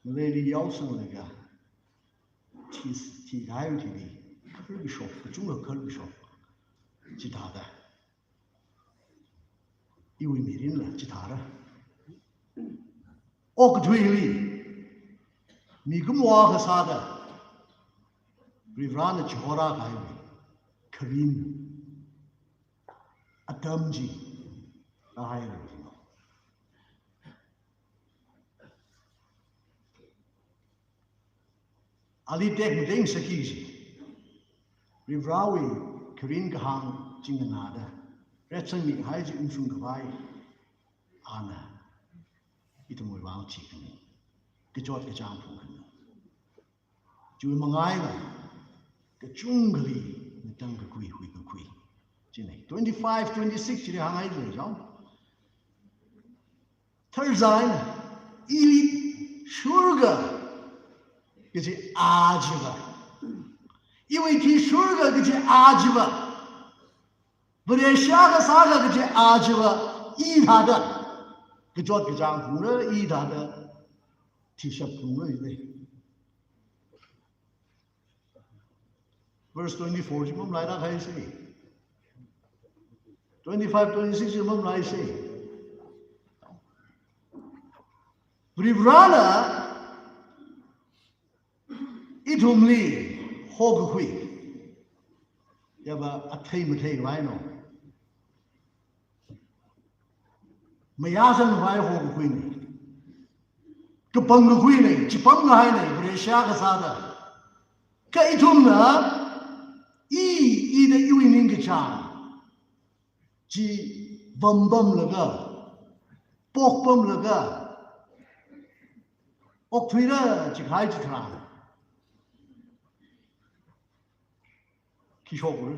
ngaleili yaosanglaga, thi, thikahai thili, kharkashok, kachungkha kharkashok. Chithāda iwui mirinla chithāra. Okathuili mikumo akha sāda Varivarāna chihorākahai kharing atam chi rāhaira. Ali tekmatei ngasakki kaji, Varivarāwui kharing kahāng chi nganāda retsangmikahai chi ungshungkhavai ana ithumwui vang chi khani, kachot kachāng phungkhani. Chiwui manga eina kachungkhali ngatangkakhui, huikakhui. China, twenty-five, twenty-six chili hānghai lei jong. Tharzan, ili shurga kaji a chiva, iwui thi shurga kaji a chiva, Vareshi akha sāga kaji a chiva, i thāda kachot kachāng phungra, i thāda thishap phungra, i lei. Verse twenty-four chi mamalaida kahai si. Twenty-five, twenty-six chi mamalai si. Varivarāna ithumli hokakhui, yava athei mathei vaino. Mayāzangvai hokakhuina. Kapangkakhuina, chipamkahaina, Vareshi akha sāda. Kha ithumna, i, ida iwui ningkachāng chi vampamlaga, pokpamlaga, okthuira chikahai chitharan khi shokra?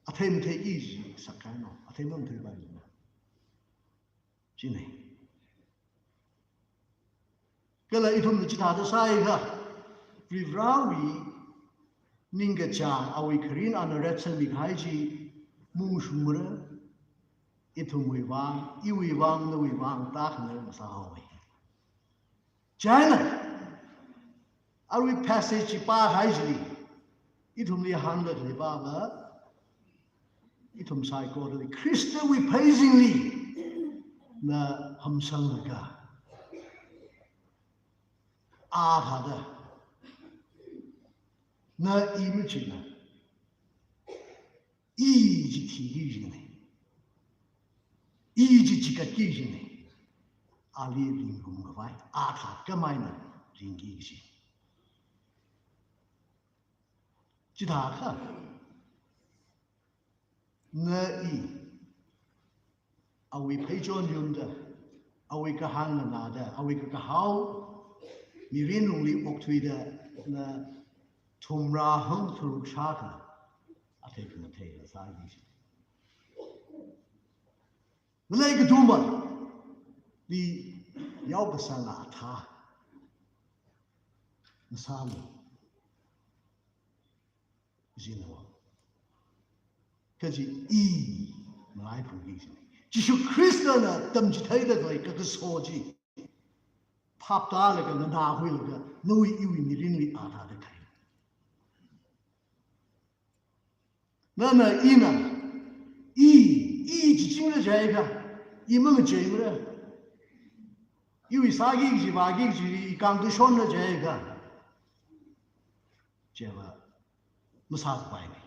Athei mathei i chi sakkahaino, athei mamathei pai china. Kala ithumna chithāda sāakha, Varivarāwui ningkachāng, awui kharing ana retsangmikahai chi maungshungmara, ithumwui vang, iwui vang, nawui vang, tākhangarar masāhaowa. China, arui passage chi pākahai chili ithumli hāngda khalei pāva, ithum saikorali Khristawui pheizingli na hamsanglaga, a thāda, na i machina, i chi thiki kajina, i chi chikatki kajina, ali ringrumkhavai, a thākhamei eina ringki kaji. Chithākha, na i, awui pheichon yunda, awui kahāng nganāda, awui kakahao mirin lungli okthuida, na thumrā hangtharuk shākha, athei khamathei la sāki kaji. Ngalei kathumali yaokasanga athā masālu. Jinawa. Kaji i ngalaiphungki kajina. Jishu Khristana tamchitheida khalei kakaso chi phaptālaga, nganākhuilaga, nawui iwui mirinli a thāda khai. Nana ina, i, i chichingra jiakha, i mangacheimara. Iwui sāki kaji, vāki kaji, i kangkashonna jiakha, chiva masāpaimana.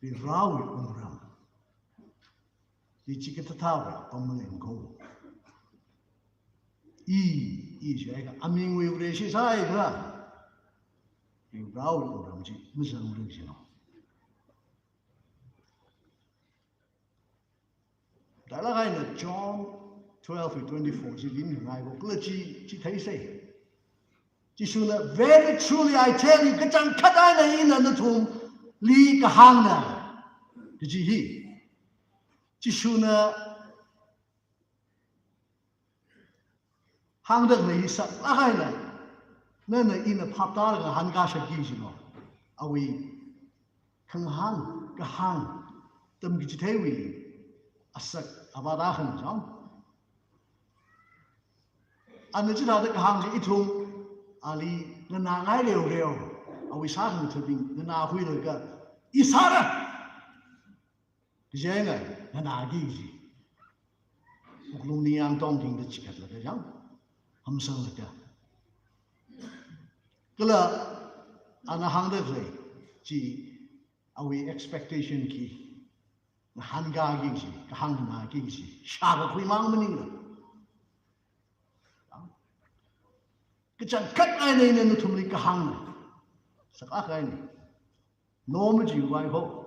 Varivarāwui wungram, Di chi kathāthāwui apam malei ko. I, i jiakha, amingwui Vareshi sāakha, Varivarawui otram chi mazangra jina. Thālāk eina John twelve twenty-four chi ringngailu kala chi, chi theisei. Jishuna, "Very truly I tell you," kachangkhat eina ina nathumli kahāngna. Kaji hi. Jishuna hāngda khalei hi saklāk eina, nana ina phaptālaga ngahānkāshapki jina. Awui khangahān, kahāng, tamchitheewui asak avāda khan jang. Ana chithāda kahāng chi ithum ali nganāngai reoreo, awui sākhangathabing nganākhuilaga, "I sāra!" Kaji eina nganāki kaji. Wuklung ningyāng tongtingda chikatlaga jang, hamsanglaga. Kala ana hāngda khalei chi, awui expectation khi ngahānkāki kaji, kahāng nganāki kaji shākakhui mang maningla, kachangkhat eina ina nathumli kahāngna. Saklāk eina. No majiwui vang ho.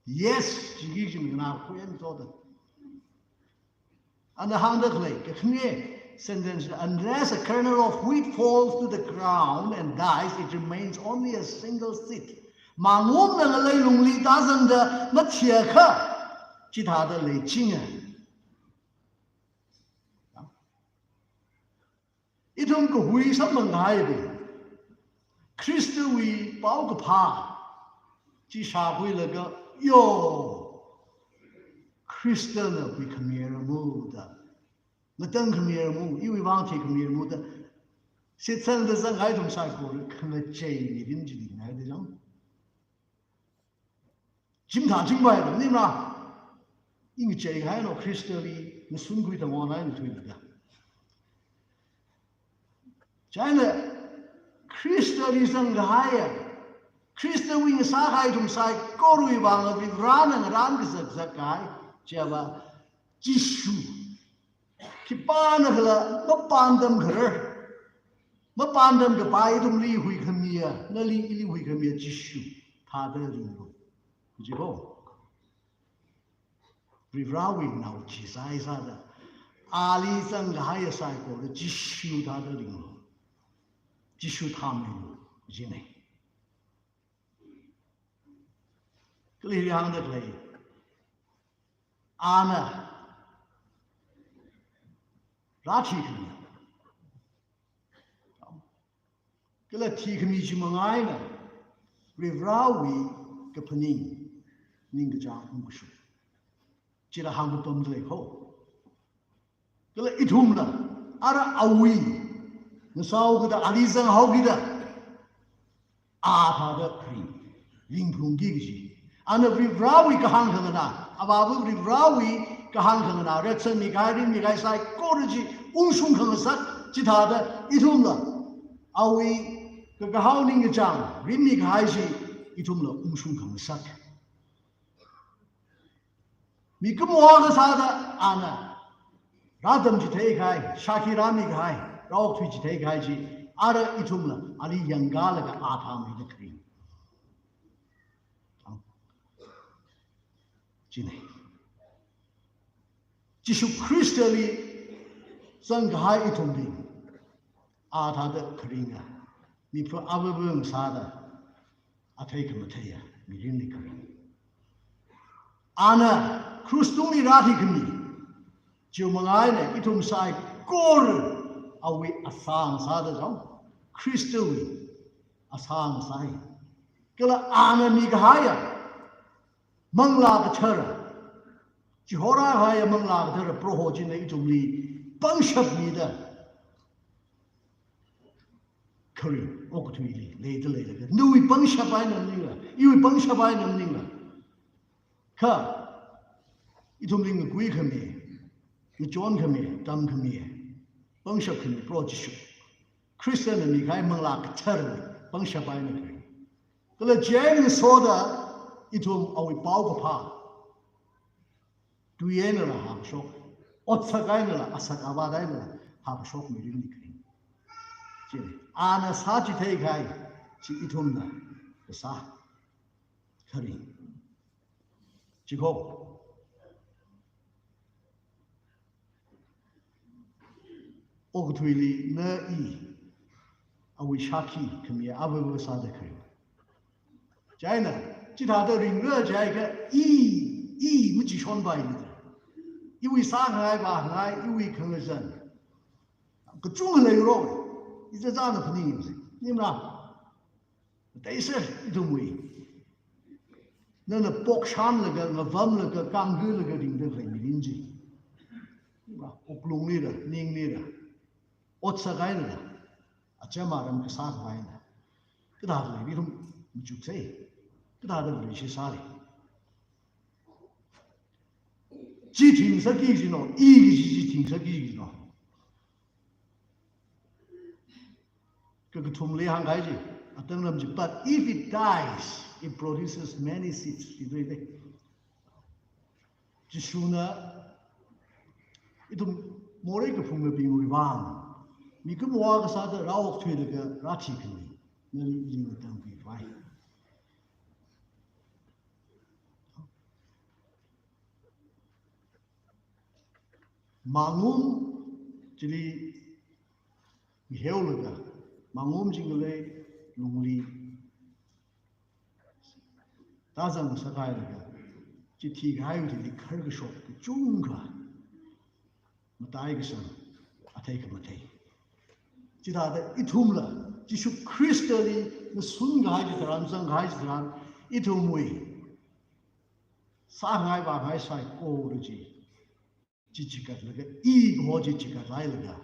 Yes, jiki kaji nganākhui eina toda. Ana hāngda khalei, kakhane sentence, "Unless a kernel of wheat falls to the ground and dies, it remains only a single seed." Mangumna ngalei lungli tāzangda mathiakha, chithāda leichinga. Ithum kahui samphang kahaibing, Khristawui paokaphā chi shākhuilaga, yo, Khristana huikhamira mo da, ngatangkhamira mo, iwui vang theikhamira mo da, shitsangda zanghai ithum saikora khangachei mirin chi dingngaida jang. Chimtha chingvai da maningla, ina chei kahaina Khristali ngasunkhui tangwon eina thuilaga. Chieina Khristali zangkahaiya, Khristawui ngasā kahai ithum saikorawui vang Varivarana ngarānkazak zakkahai chiva Jishu. Khipānakhala mapāntamkharar, mapāntamkapai ithumli huikhamiya, nali ili huikhamiya Jishu thāda ringlu. Kaji ko. Varivarawui nao chi sāi sāda, ali zangkahaiya saikora Jishu thāda ringlu. Jishu thāmeilu. Kajina. Kali hāngda khalei, ana rāthikhami. Kala thikhami chi manga eina Varivarawui kaphaning, ningkachāng ungkashung. Chila hāngpamda lei ko. Kala ithumla, ara awui ngasāhaokida, ali zanghaokida, a thāda kharing, ringphungki kaji. Ana Varivarawui kahāng khanganā, Avāva Varivarawui kahāng khanganā, reitsanmi kahai, rinmi kahai saikora chi ungshung khangasak, chithāda ithumla, awui kakahao ningkachāng rinmi kahai chi ithumla ungshung khangasak. Mikumo akha sāda ana rātamchithei kahai, shākhi rāmi kahai, rāokthuichithei kahai chi, ara ithumla ali yangkalaga a thāmeida kharing. Chieina. Jishu Khristali zangkahai ithumbing, a thāda kharinga, mi phu avavang sāda, athei khamatheiya mirinli kharing. Ana krus tungli rāthikhami, chiwui manga eina ithum saikora awui asang sāda jang, Khristawui asang sāi. Kala ana mikahaiya Manglā Kathara, chihorāhaiya Manglā Kathara Proho china ithumli pangshap mida kharing, okathuili leida leilaga, nawui pangshap eina maningla, iwui pangshap eina maningla, kha ithumli ngakuikhami, ngachonkhami, tamkhami, pangshapkhami Proho Jishu Khristana mikahai Manglā Katharali pangshap eina kharing. Kala chieina ngasoda ithum awui paokaphā Tui einala hāngshok, otsak einala, asak avat einala hāngshok mirinli kharing. Chieina, ana sāchithei kahai chi ithumna kasā kharing. Chiko. Okathuili na i, awui shākhi khami avāva sāda kharing. Chieina, chithāda ringra jiakha i, i machishonpai ni. Iwui sāngai vāngai, iwui khangazan kachungkha leiro. Ichichāna phaningyangsa. Nimra. Taisa ithumwui. Nana pokshanlaga, ngavamlaga, kangkhuilaga ringda khalei mirin chi. Wuklunglila, ninglila, otsak einala, acham aram kasā khavaina. Kathāda lei ithum machuksei. Kathāda lei shi sāli. Chi thing sāki jino, i kaji chi thing sāki jino. Kakathumli hāngkahai chi, atangram chi, "But if it dies, it produces many seeds." Chi dui dui. Jishuna ithum morei kaphungabingwui vang, mikumo akha sāda rāokthuilaga rāthikhami, nali ili ngatangkhuivai. Mangum chili miheolaga, mangum chi ngalei lungli tāzang sākahailaga, chi thikahaiwui thili kharkashok kachungkha, mataikasang, athei khamathei. Chithāda ithumla Jishu Khristali ngasun kahai chitharan, zang kahai chitharan, ithumwui sāngai vāngai saikora chi, chi chikatlaga, i kaho chi chikatlailaga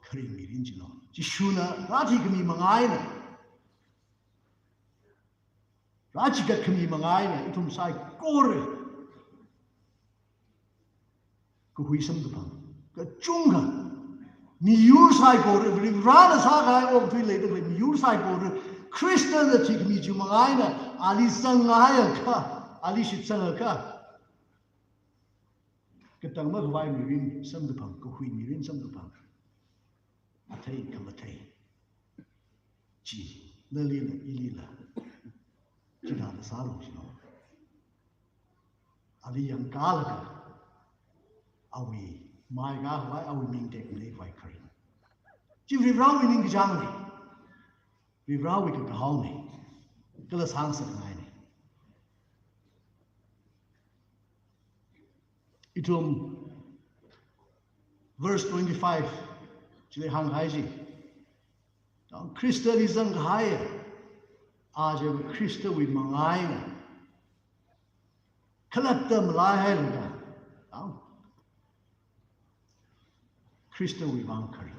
kharing mirin chino. Jishuna rāthikhami manga eina, rāchikatkhami manga eina ithum saikora kahui samkaphang kachungkha, miyur saikora, Varivarana sākahai okathui leida khalei miyur saikora Khristana thikhami chi manga eina ali zangngai akha, ali shitsang akha, katang makhavai mirin samkaphang, kahui mirin samkaphang, athei khamathei chi nalila ilila chithāda sālu jino. Ali yangkalaga, awui mai kakhavai, awui ming tekmateikhavai kharing. Chi Varivarawui ningkachāngna. Varivarawui kakahaona. Kala sangsakngaina. Ithum verse twenty-five chili hāngkahai chi, Khristali zangkahai, a chiva Khristawui manga eina khalatta malaihailaga, Khristawui vang kharing.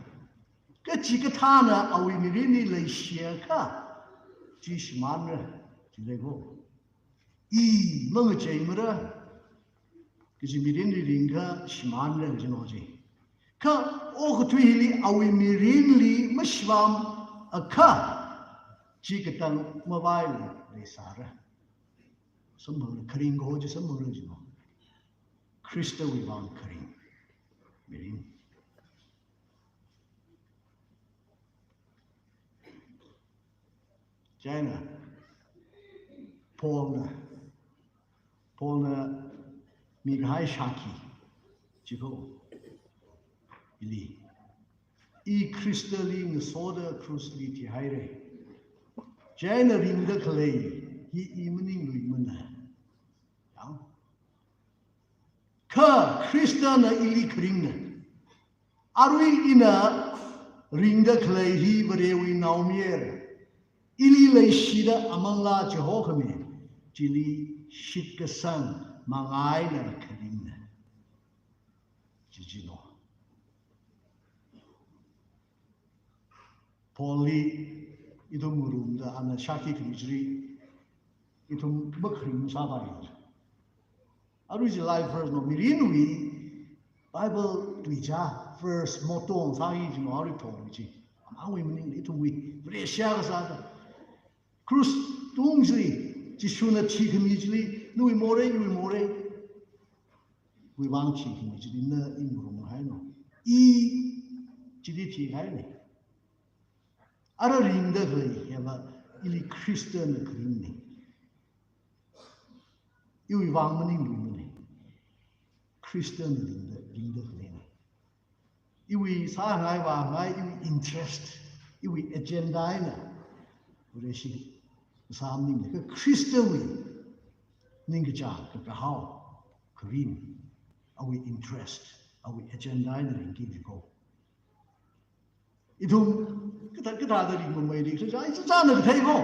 Kachikathāna awui mirinli leishiakha, chi shimānra, chi leiko. I mangacheimara kaji mirinli ringakha shimānra kajino chi. Kha okathui hili awui mirinli mashivāmakha, chi katang mavaila leisāra. Samphangra, kharing kaho chi samphangra jino. Khristawui vang kharing mirin. Chieina, Paulna, Paulna mikahai shākhi, chiko, ili, I Khristali ngasoda krusli thihaira. Chieina ringda khalei hi I maningluimana. Yang. Kha Khristana ili kharingna. Arui ina ringda khalei hi Varewui naomayara. Ili leishida amanglā chihokhami chili shitkasang manga eina kharingna. Chi jino. Paulli ithum ngarumda ana shākhi khami chili ithum makharing sāpai. Arui chili verse no mirinwui Bible tuicha verse motong sāki jino arui thong chi. Amangwui maningli ithumwui Vareshi kasāda. Krus tungli, Jishuna thikhami chili, nawui morei, iwui morei. Iwui vang thikahai chili na i murumhaina. I chili thikahaina. Ara ringda khalei hiva ili Khristana kharingna. Iwui vang maningluimana. Khristana ringda, ringda khaleina. Iwui sāngai vāngai, iwui interest, iwui agenda eina Vareshi sāmaningla, kha Khristawui ningkachā, kakahao, kharing, awui interest, awui agenda eina ringki jiko. Ithum kathā, kathāda ringmamei ri, sāsā, ichichāna kathei ko,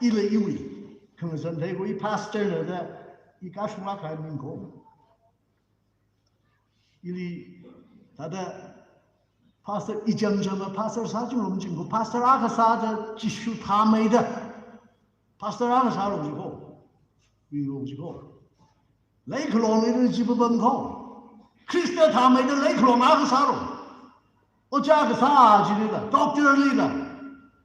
ila iwui. Khangazan thei ko, i pastor na da, i kashunglāk kahai ming ko. Ili, thāda, pastor, i jamjama, pastor sā chungrum ching ko, pastor akha sāda, Jishu thāmeida. Pastor akha sālu jiko. Ringlu jiko. Leikhalong eina chi papam ko. Khrista thāmeida leikhalong akha sālu. Ojā kasā chilila, doctor lila.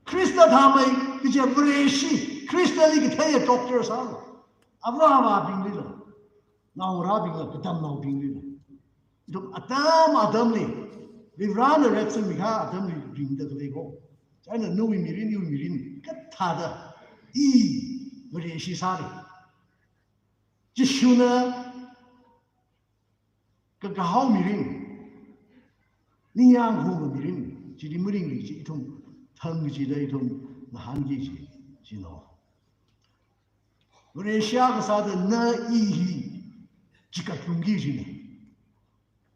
Khrista thāmei kaja Vareshi, Khristali katheiya doctor sālu. Abraham abinglila. Naongarābingla, katamnaobinglila. Ithum atam atamli, Varivarana reason mikahai atamli ringda khalei ko. Chieina nawui mirin, iwui mirin, kathāda, i, Vareshi sāli. Jishuna kakahao mirin, ningyāng huma mirin, chili maringli chi ithum thang kachida ithum ngahānki chi, china. Vareshi akha sāda na i hi chikatlungki china.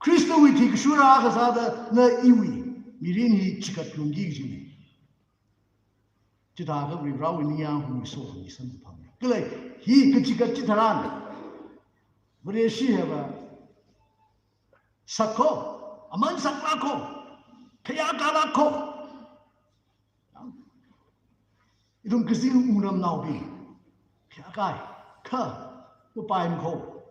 Khristawui thikashura akha sāda na iwui mirin hi chikatlungki china. Chithākha Varivarawui ningyāng humi sokhami samphang. Kala hi kachikat chitharan Vareshi hiva sak ko, aman saklāk ko, khayākalāk ko. Ithum kazing wungramnaobing, khayākai, kha, mapaimei ko.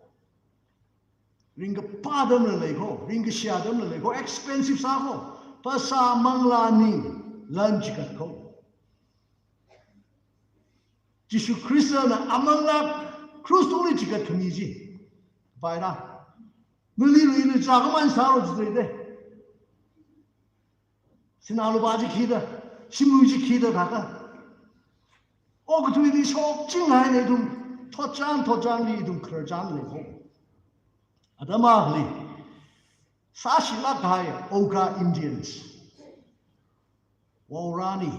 Ringkaphā atamla lei ko, ringkashā atamla lei ko, expensive sā ko, phasā manglā ning lan chikat ko. Jishu Khristana amanglā krus tungli chikatkhami chi. Paira. Nali lui lui chākhaman sālu jide. Sinā lupā chi khida, shimlui chi khida thākha. Okathuili shokchinghaina ithum, thotchān, thotchānli ithum khararchān lei ko. Atam akhali, sāshilāk kahai Oga Indians. Waorani.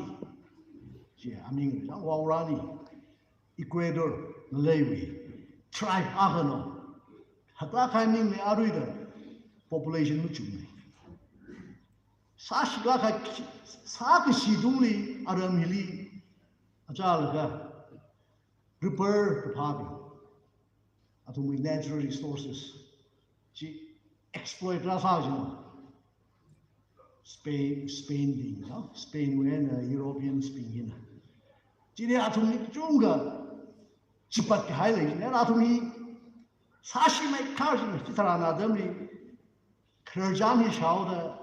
Chi aming, Waorani. Ecuador, ngaleiwui. Tribe akhana. Haklāk kahai mingna aruida population machukna. Sāshilāk kahai, sākashi tungli aram hili achālaga ripper kaphābing, athumwui natural resources chi exploit rāsā jina. Spain, Spainbing, no? Spainwui eina Europeansbing hina. Chili athumli kachungkha chipat kahai lei, chieina athumli sāshimei khararchān, chitharan atamli khararchān hi shaoda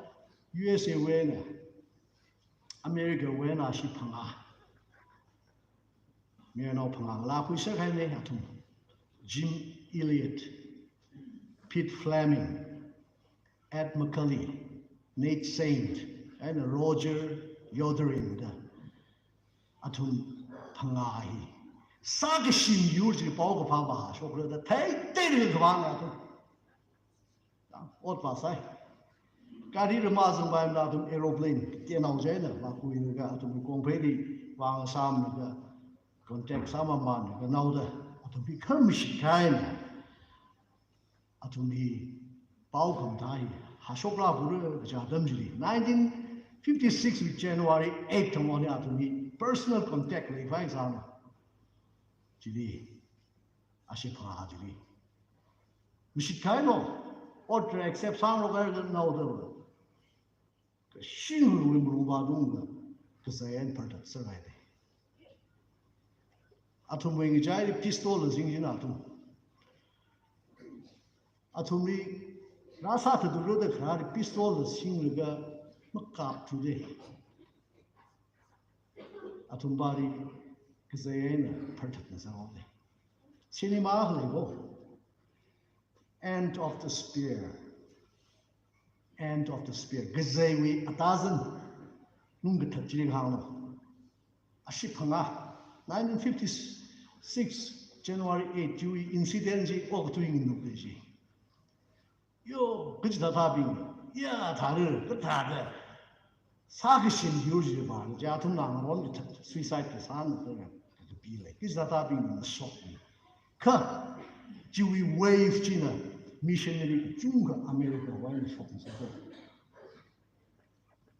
U S A wui eina, Americawui eina ashi phangā, mayarnao phangā ngalā khuishokhaina athum. Jim Elliot, Pete Fleming, Ed McCully, Nate Saint, eina Roger Youderian da athum phangā hi sākashi miyur chi paokaphā vāshokra da theithei ringkhavāna athum. Ot vāsai. Gari rama zangpaimana athum aeroplane, tenao chieina vākuilaga athum kongpheili vāngasāmlaga contact sāmamānlaga naoda athum hi khamashit kahaina. Athum hi pao khamathā hi hāshokra pura kaja atam chili, nineteen fifty-six wui January eight thangwui eina athum hi personal contact leikhavai sāna. Chili, ashi phangā chili. Mashit kahaina, order accept sāngarok kahai naoda. Kashingwui malung vātungda, kazei eina phartat sāhaida. Athumwui ngachaili pistol la singchina athum. Athumli rāsā thadura da kharāli pistol la singlaga makapthuda. Athum pali kazei eina phartatna sāhaoda. Cinema akha lei ko. End of the Spear. End of the Spear. Kazeiwui atazan. Lungkathat chili hānglo. Ashee phangā, nineteen fifty-six, January eight, chiwui incident chi okathui nganukda chi. Yo, kachithāthābing, ya, thāra, kathāda. Sākashin yur chi vāra, chi athumna ngaron kathat, suicide kasāna, kapi lei. Kachithāthābing ngasokmi. Kha, chiwui wave china, missionary kachungkha America wui eina shokngasaka.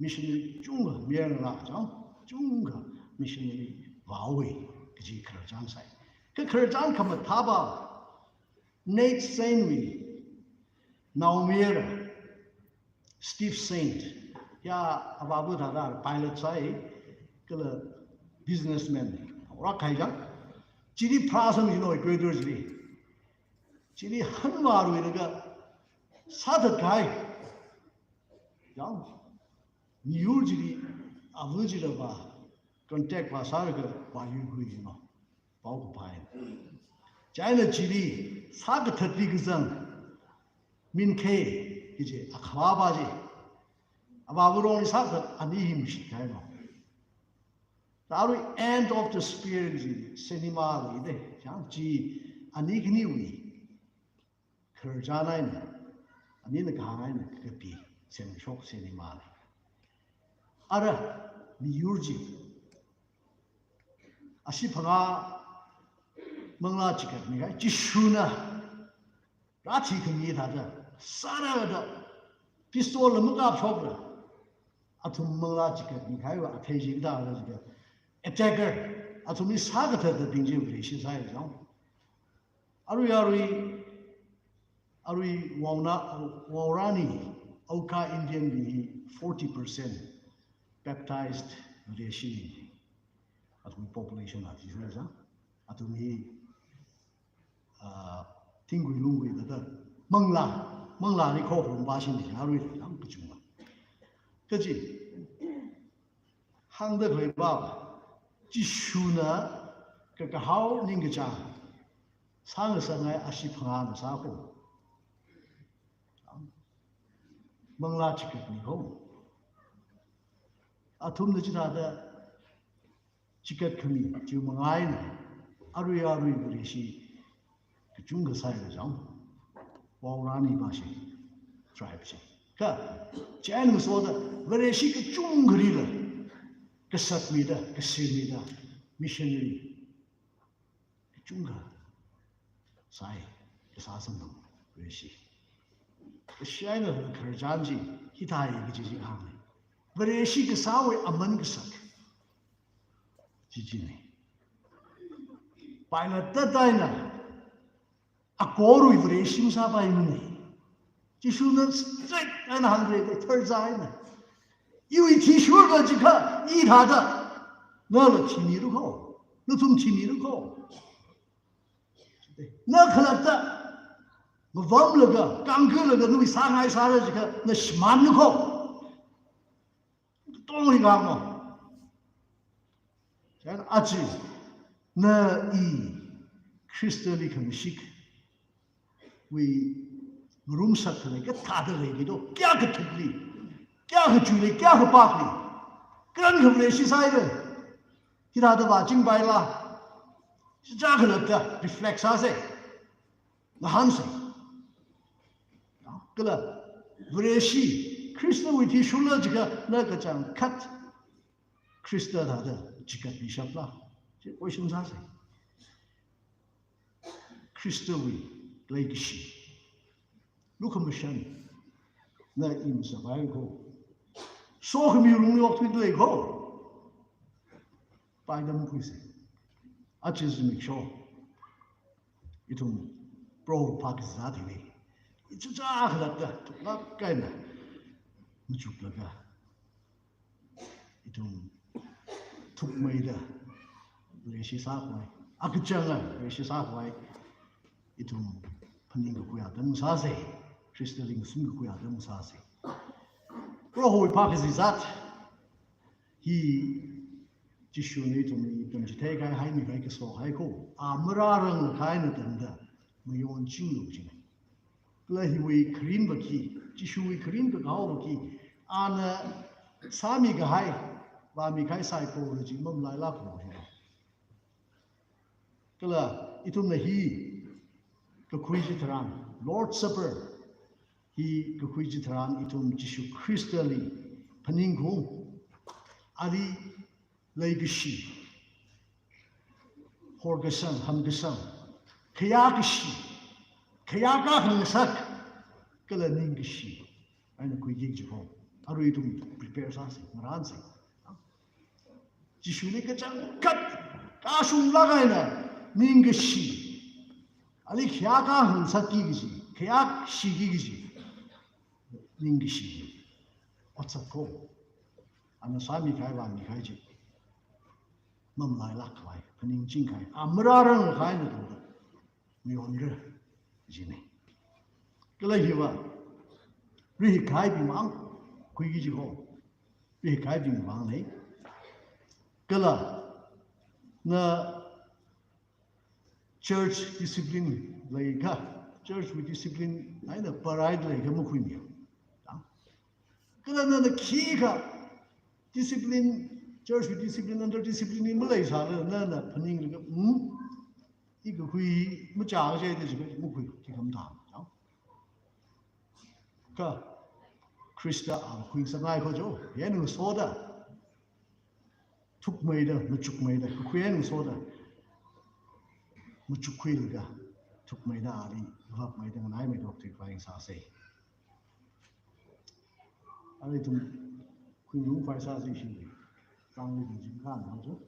Missionary kachungkha, mayarngalā kachang, kachungkha missionary vāhaowa, kaji khararchan sāi. Kha khararchan khamathā va, Nate Saint wui naomayara, Steve Saint, ya avāva thāda pilot sāi, kala businessman, ora khai jang. Chili pharāsang jino Ecuador chili. Chili hanvāruilaga sāthat kahai. Yang, miyur chili, ava chila va, contact va sālaga va yuikhui jino. Pao kaphā. China chili, sākathatli kazang, Min Khe, kaji, akhavā va chi. Avāva rongli sākathat, ani hi mashit kahailo. Arui End of the Spear kaji, cinema leida, chang chi, ani khaniwui khararchan eina, anina kahāng eina kapi, semshok cinema lei. Ara, miyur chi. Ashee phangā manglā chikatmi kahai, Jishuna rāthikhami thāda, sāra da, pistol la makapshokla. Athum manglā chikatmi kahaiva, athei chi kathāda jiakha, attacker, athumli sākathatbing chi Vareshi sāi jang. Arui, arui, arui Wauna, Waorani, Auca Indian bing hi forty percent baptized Vareshi. Athum population athishursa. Athum hi, ah, thingkui lungkui thāda, manglā, manglāli khorum vāshina, arui yang kachungkha. Kaji, hāngda khalei va, Jishuna kakahao ningkachāng sāngasakngai ashee phangāna sākho. Manglā chikatmi kho. Athumna chithāda chikatkhami, chi mangaina, arui arui Vareshi kachungkha sāhaira jang. Waorani va chi, tribe chi. Kha, chieina ngasoda, Vareshi kachungkharila, kasatmida, kasimida, missionary kachungkha sāi, kasā samphang, Vareshi. Kashai eina khararchan chi, hithāi kaji chi hāngngai. Vareshi kasāwui aman kasak. Chi china. Pilate thāda eina, akorwui Vareshi masāpaimana. Jishuna straight eina hāngra, tharza eina. Iwui athishurda jiakha, i thāda, nala thimira kho. Nathum thimira kho. Na khalatta, mavamlaga, kangkalaga, nawui sāngai sāra jiakha, na shimānra kho. Tongli kamo. Chieina aja, na i, Khristali khamashik wui ngarumsak khalei kathāda leili do, kayākha kathukli, kayākha kachuili, kayākha kapakli, karankha Vareshi sāhaira, hithāda vāchingpaila, chichā khalatta reflect sāsa, ngahānsa. Kala, Vareshi, Khristawui athishurla jiakha, na kachangkhat Khrista thāda chikatmishapla? Chi question sāsa. Khristawui leikashi, lukhamashan, na i masāpai kho. Sokhami lungli okthuida lei kho. Paidam khuisa. Aja zimiksho, ithum Proho phākazā thili, ichichā khalatta thuklāk eina machuklaga, ithum thukmeida Vareshi sākhavai, akachanga Vareshi sākhavai, ithum phaningkakhui atam sāsa, Khristali ngasun kakhui atam sāsa. Prohowui phākazā zat hi Jishuna ithumli tamchithei kahai, haimi kahai kaso hai kho, a marāranglakha eina tangda mayonchinglu jina. Kala hiwui kharinva khi, Jishuwui kharinva kahaova khi, ana sāmikahai, vāmikahai saikora chi mamalailāklu hi. Kala ithumna hi kakhui chitharan, Lord's Supper hi kakhui chitharan ithum Jishu Khristali phaningkhaung, ali leikashi, horkasang, hamkasang, khayākashi, khayākā khangasak, kala ningkashi eina khuiki kaji kho. Arui ithum prepare sāsa, ngarānsa. Jishuli kachangkhat kashunglāk eina ningkashi, ali khayākā khangasakki kaji, khayākashiki kaji ningkashi otsak kho. Ana sāmikahai, vāmikahai chi mamalailāk khavai, phaningching kahai, a marārang kahai eina tangda mayonra kajina. Kala hiva rihikkahai bingmang khuiki kaji kho. Rihikkahai bingmangna. Kala na church discipline leikha, church wui discipline eina parai leikha makhuimiya. Kala nana khikha discipline, church wui discipline, under discipline maleisāla nana phaninglaga, hmm, i kakhui machā kaji da chi makhui, khi khamathā. Kha Khrista a khuisāngai kho jo, eina ngasoda, thukmeida, machukmeida, kakhui eina ngasoda, machukkhuilaga, thukmeida ali, vapmeida, nganaimeida okthuikhavai sāsa. Arui ithum khuinungkhavai sāsa ishi. Tangli jingkhan hao jo.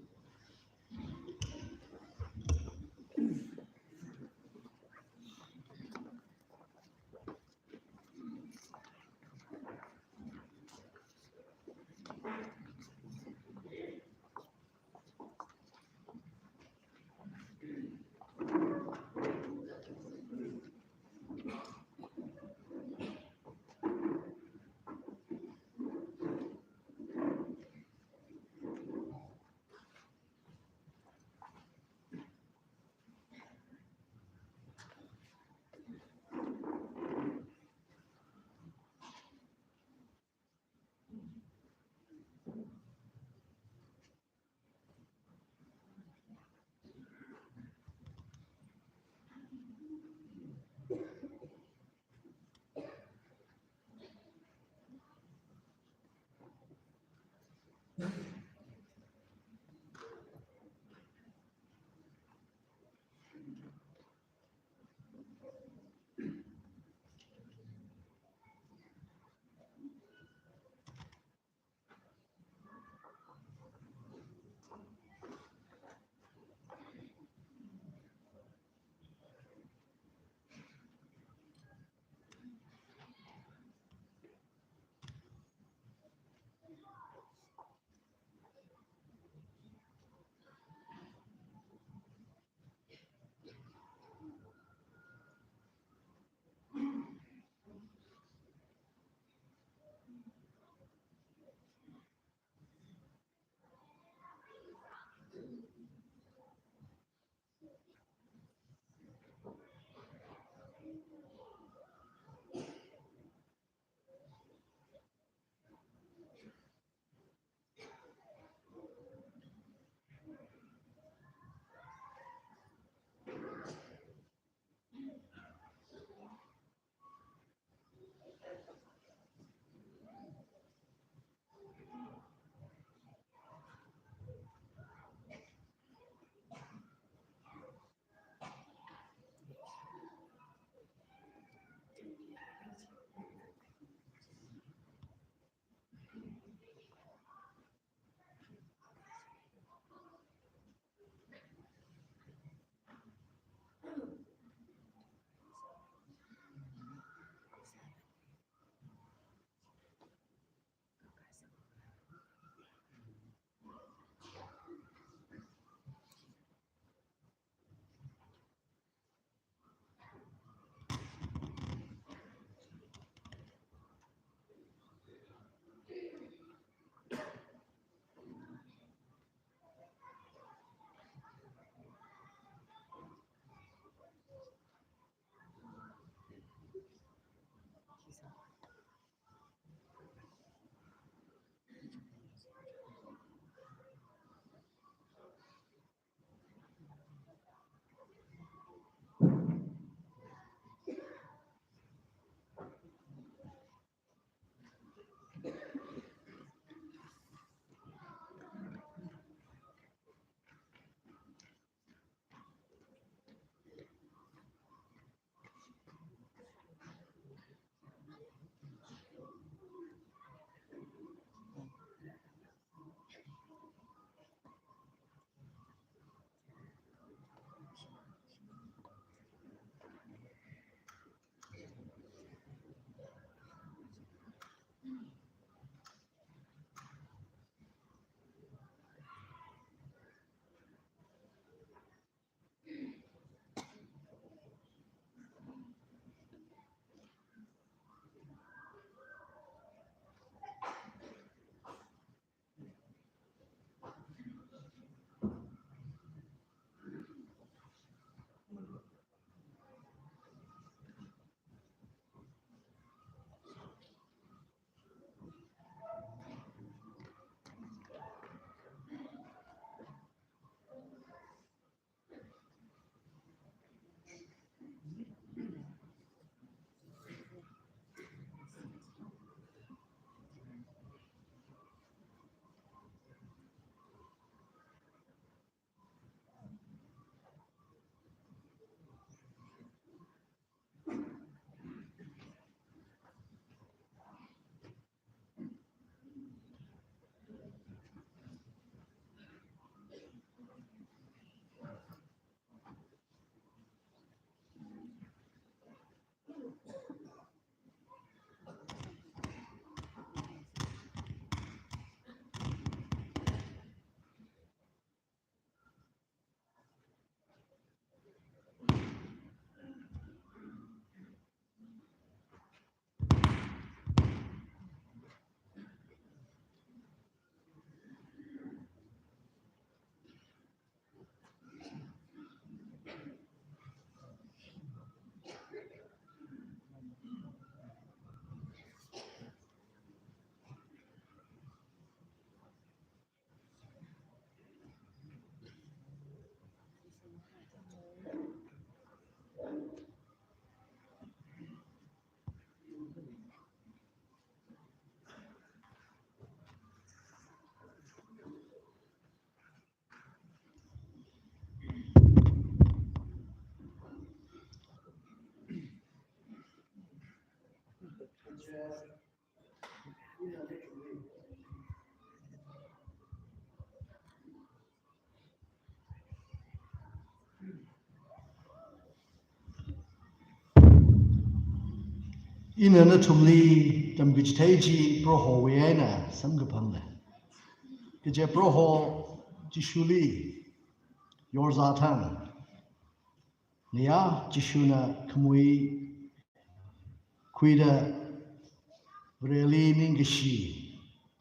Ina nathumli tamkachithei chi Prohowui eina samkaphangna. Kaje Proho Jishuli yorzā thang. Ngayā Jishuna khamui khuida Vareli ningkashi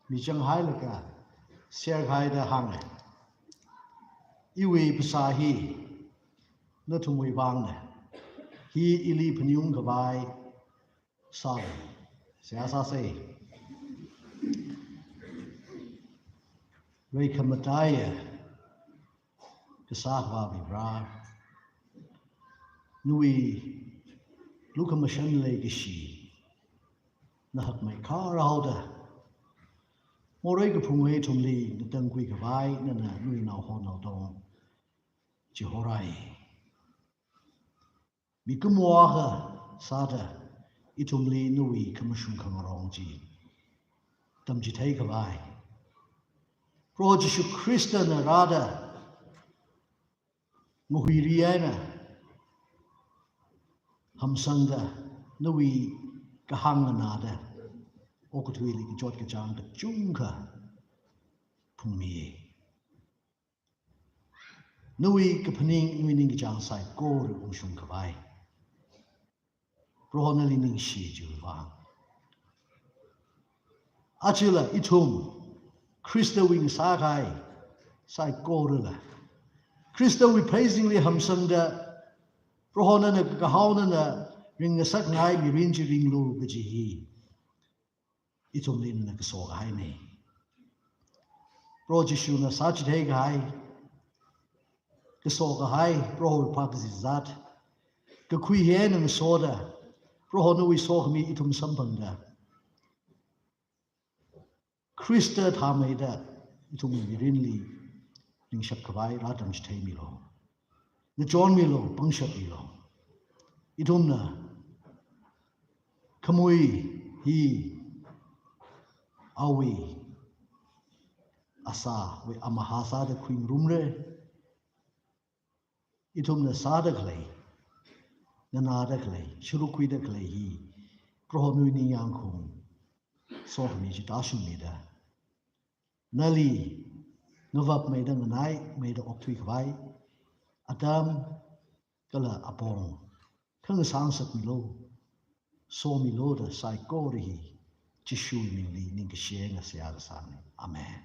michang hailaga serhaida hānga. Iwui phasā hi nathumwui vangna. Hi ili phaningung khavai sālu. Seihā sāsa. Reikhamataiya Kasā Akhava Vare, nawui lukhamashan leikashi na hakmeikharhaoda, morei kaphung ithumli ngatangkhui khavai nana nawui naoho naotong chihorai. Mikumo akha sāda ithumli nawui khamashung khangarong chi tamchithei khavai, Proho Jishu Khristana rāda ngahuiri eina hamsangda nawui kahāng nganāda okathuili kachot kachāng kachungkha phungmi. Nawui kaphaning, nawui ningkachāng saikora ungshung khavai, Proho nali ningshi chiwui vang. Achila ithum Khristawui ngasā kahai saikorala Khristawui pheisingli hamsangda, Proho nana kakahao nana ringngasakngai mirin chi ringlu kaji hi ithumli nana kaso kahaina. Proho Jishuna sāchithei kahai, kaso kahai, Prohowui phākazat zat, kakhui hi eina ngasoda, Proho nawui sokhami ithum samphangda, Khrista thāmeida ithumwui mirinli ringshap khavai rātamchitheimilu. Ngachonmilu, pangshapmilu. Ithumna khamui hi awui asāwui amahā sāda khuingarumra. Ithumna sāda khalei, nganāda khalei, sharuk khuida khalei hi Proho nawui ningyāng khaung sokhami chi tāshungmida, nali ngavapmeida nganaimeida okthui khavai atam kala apong khangasang ngasakmilu, somilu da saikora hi Jishuwui mingli ningkashi eina seihā kasāna. Amen.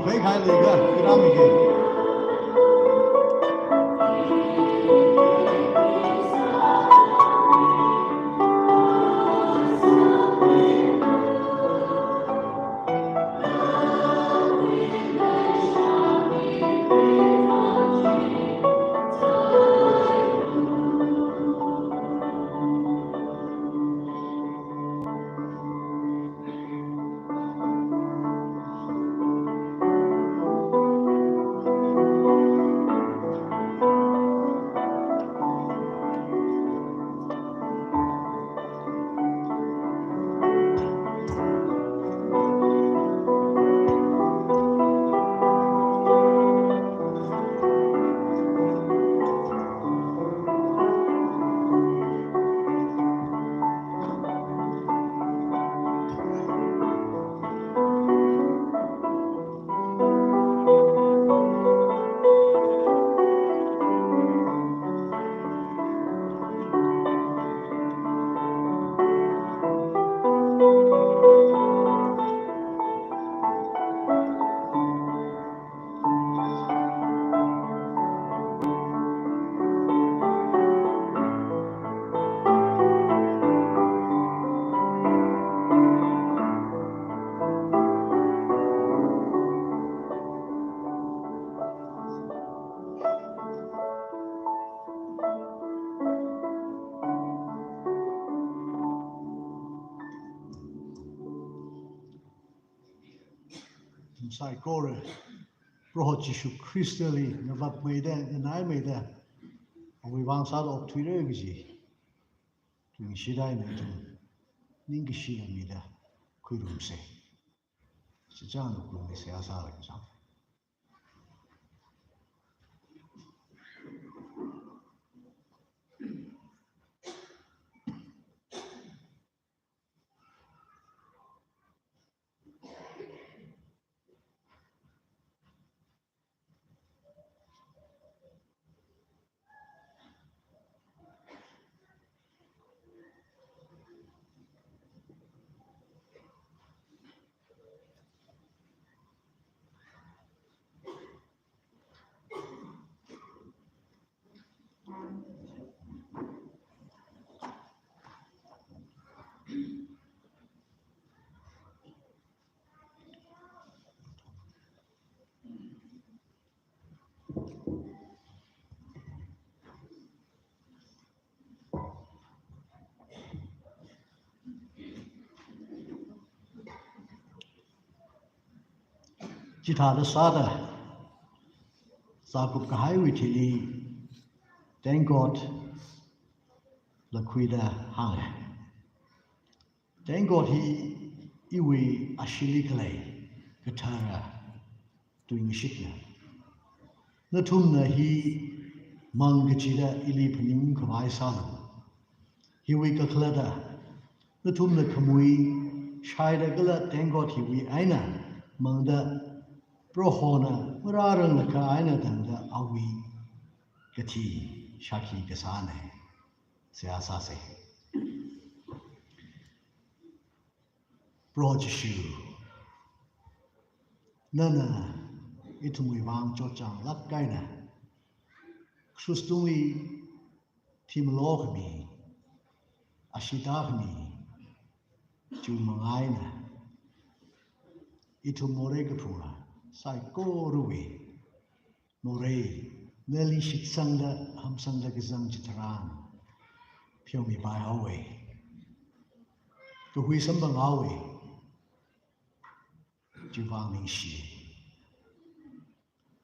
Phei khai leiga, iram ke. Saikora Proho Jishu Khristali ngavapmeida, nganaimeida, awui vang sāda okthuira kaji tuingashit eina ithum ningkashi lamida khuirumsa. Chichāng khuirumsa, seihā sālaga chang. Chithāda sāda, zākup kahaiwui thili, Thank God la khuida hānga. Thank God hi iwui ashili khalei kathara tuingashitna. Nathumna hi mang kachida ili phaningkhavai sālu. Hiwui kakhalatva, nathumna khamui shaida kala Thank God hiwui eina mangda Prohona marāranglakha eina tangda awui kathi shākhi kasāna. Seihā sāsa. Proho Jishu, nana ithumwui vang chotchānglāk eina krush tungli thimalo khami, ashee tākhami, chiwui manga eina ithum morei kaphunga saikorawui morei nali shitsangda, hamsangda kazang chitharan pheomipai haowa. Kahui samphang haowa. Chiwui vang ningshi.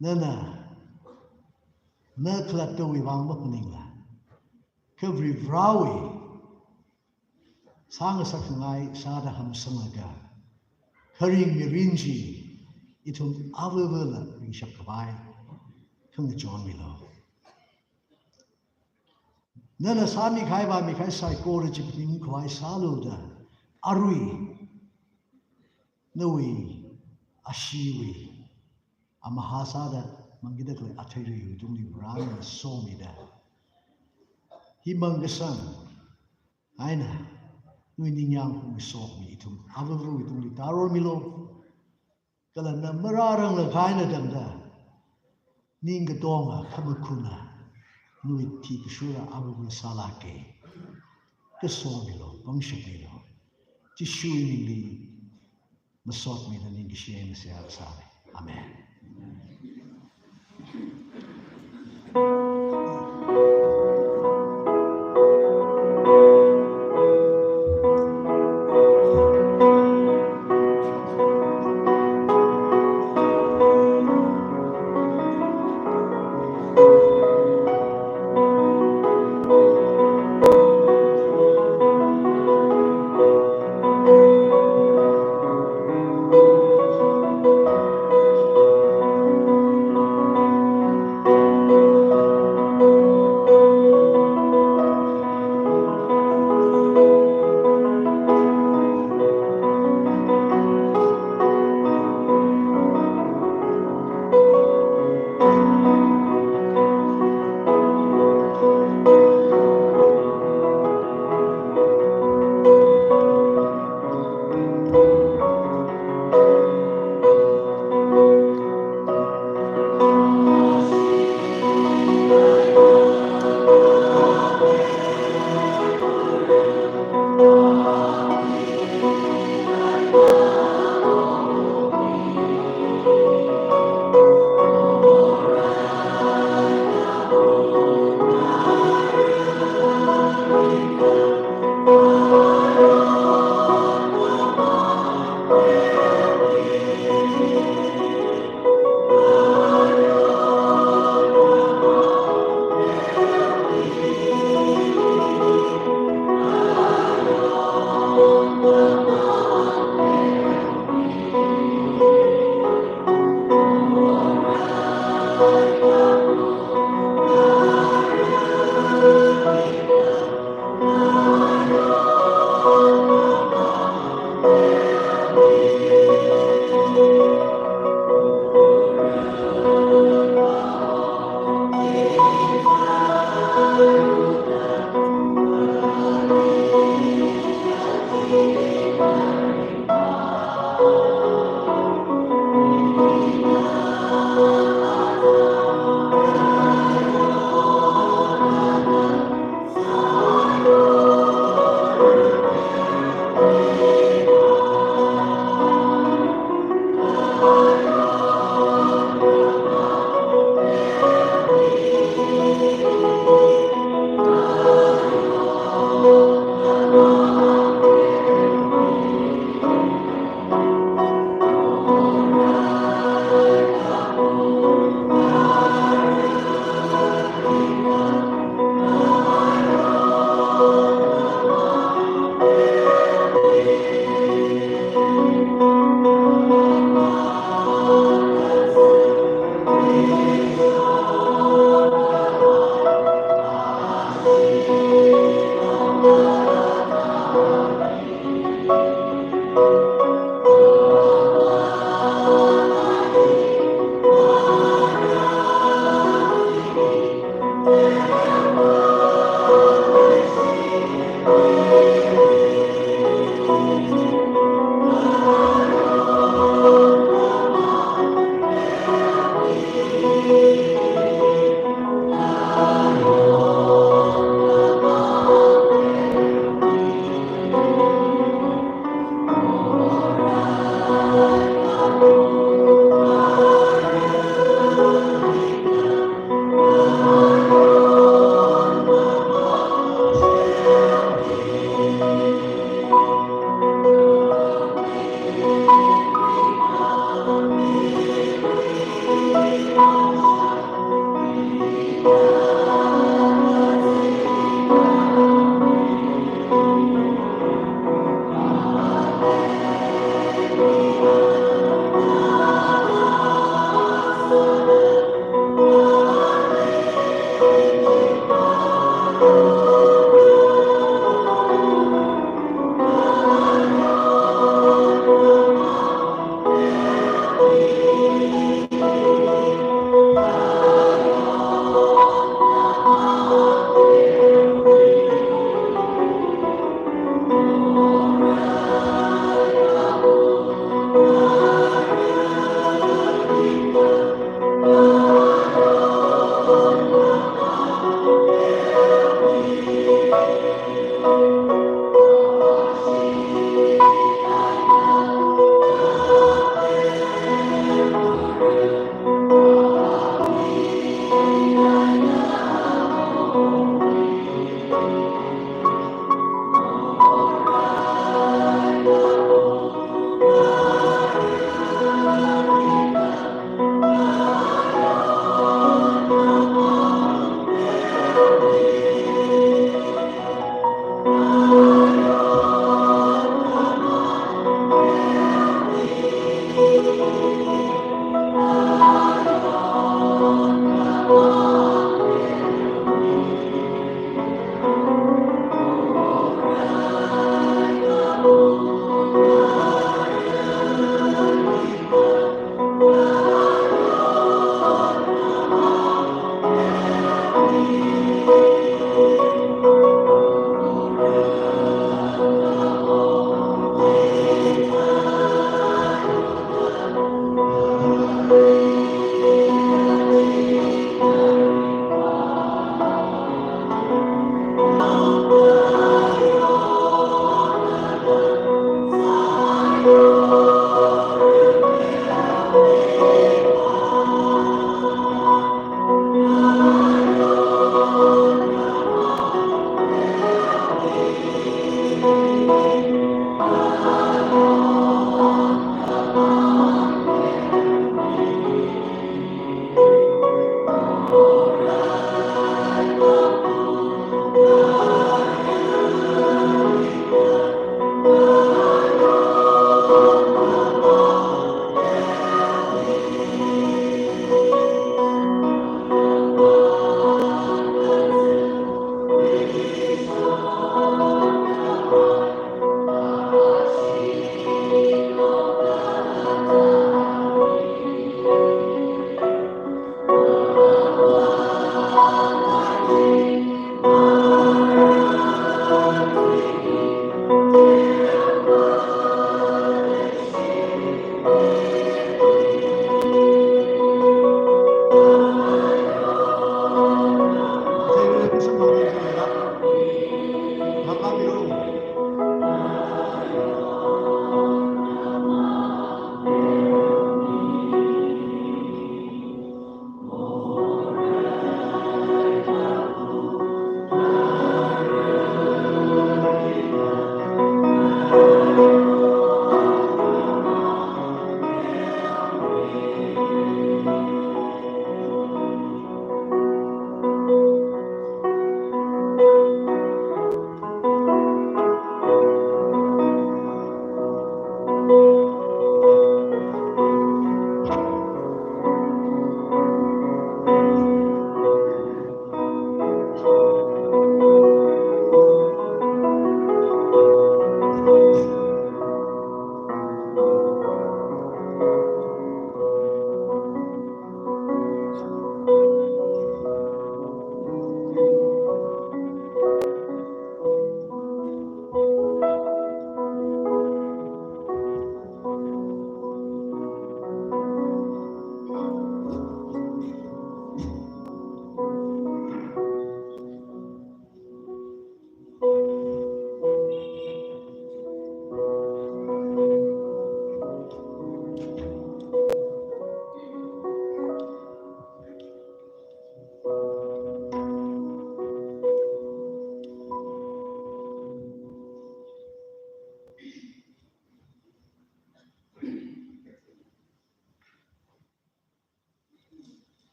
Nana, na khalattawui vang maphaningla, kha Varivarāwui sāngasakngai sāda hamsanglaga, kharing mirin chi ithum avāvāla ringshap khavai khangachon milo. Nana sāmikahai vāmikahai saikora chi phaningkhavai sālu da, arui nawui asheewui amahā sāda mangkida khalei athei riu tungli Varena somida, hi mang kasang eina nawui ningyāng hung sokmi ithum avāvāwui tungli tārormilu. Kala na marāranglakha eina tangda, ningkatonga khamakhuna, nawui thikashura avāva̱ sālāka. Kasomilu, pangshapmilu. Jishuwui mingli masotmida ningkashi eina seihā sāra. Amen.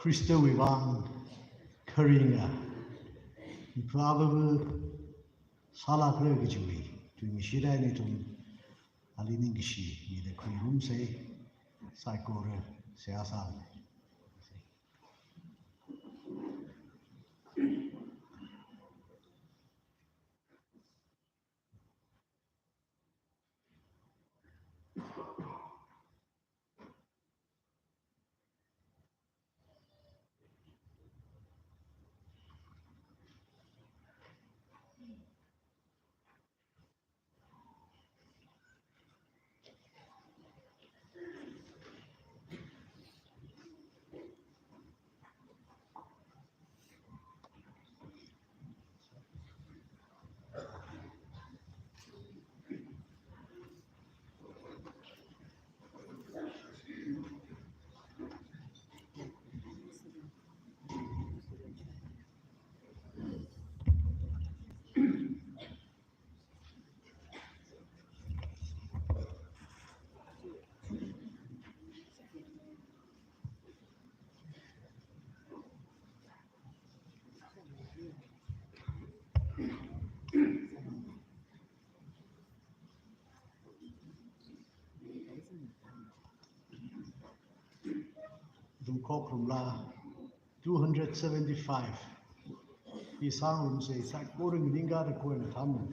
Khristawui vang kharinga, mipāva sālākra kajiwui tuingashida ithum ali ningkashi mida khuirumsa, saikora seihā sālu. Ithum khokharumla, two hundred seventy-five. Hi sāngarumsa, saikora ningkada khuina thamna.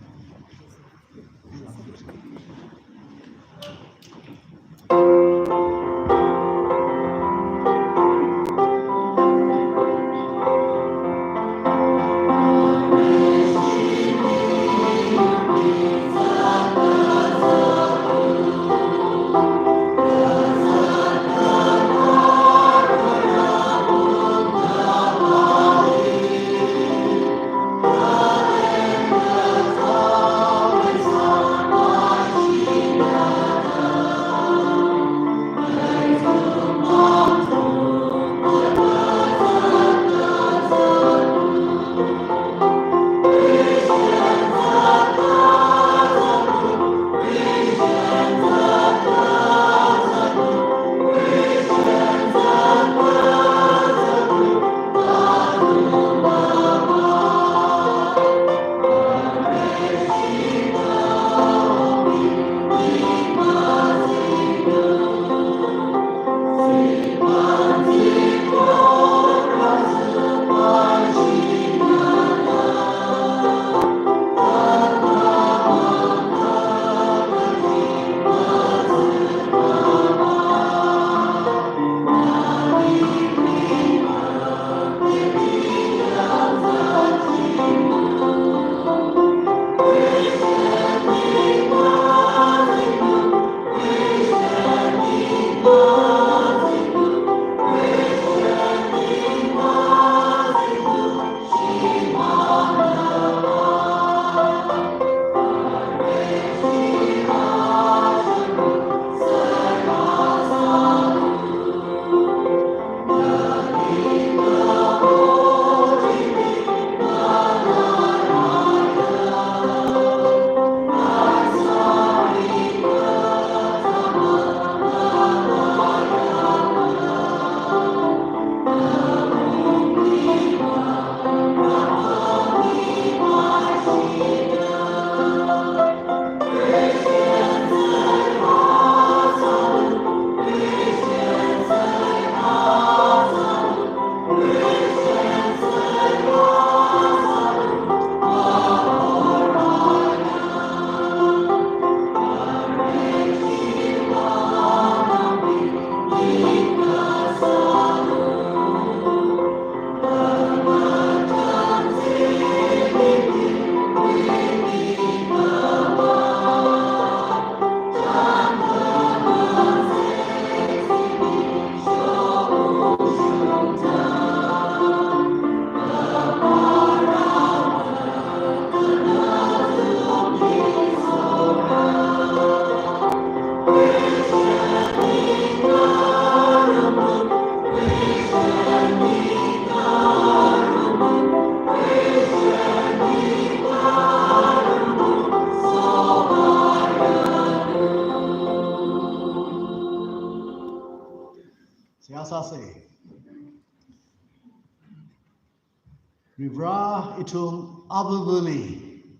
Varivara, ithum avāvali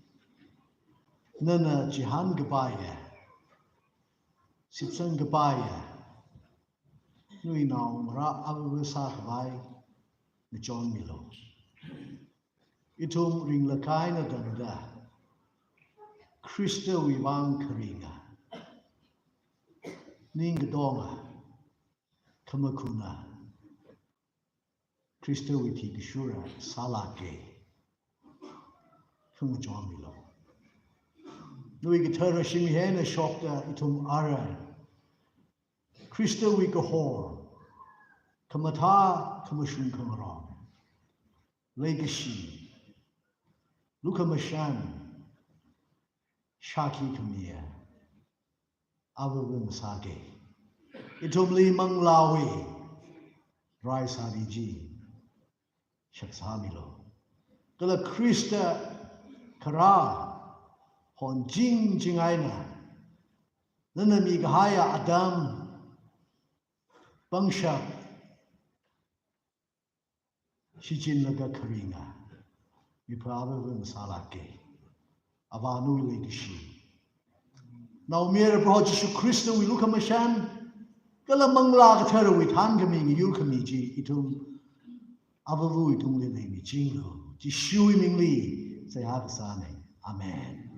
nana chihān kapaiya, shitsang kapaiya, nawui naongarā avāva sākhavai ngachonmilu. Ithum ringlakha eina tangda Khristawui vang kharinga, ningkatonga, khamakhuna, Khristawui thikashura sālāka. Khangachon milu. Nawui kathara shim hi eina shokta ithum ara Khristawui kahor, khamathā, khamashung khangarong, leikashi, lukhamashan, shākhi khamiya avāva ngasāka. Ithumli manglāwui raisāri chi shaksāmilu. Kala Khrista kharā honching ching eina nana mikahaiya atam pangshap shichinlaga kharinga mipā avāva ngasālāka. Avā nawui leikashi, Naomayara Proho Jishu Khristawui lukhamashan, kala Manglā Katharawui thānkhami ngayurkhami chi ithum avāvawui tungli leimichinglu. Jishuwui mingli seihā kasāna. Amen.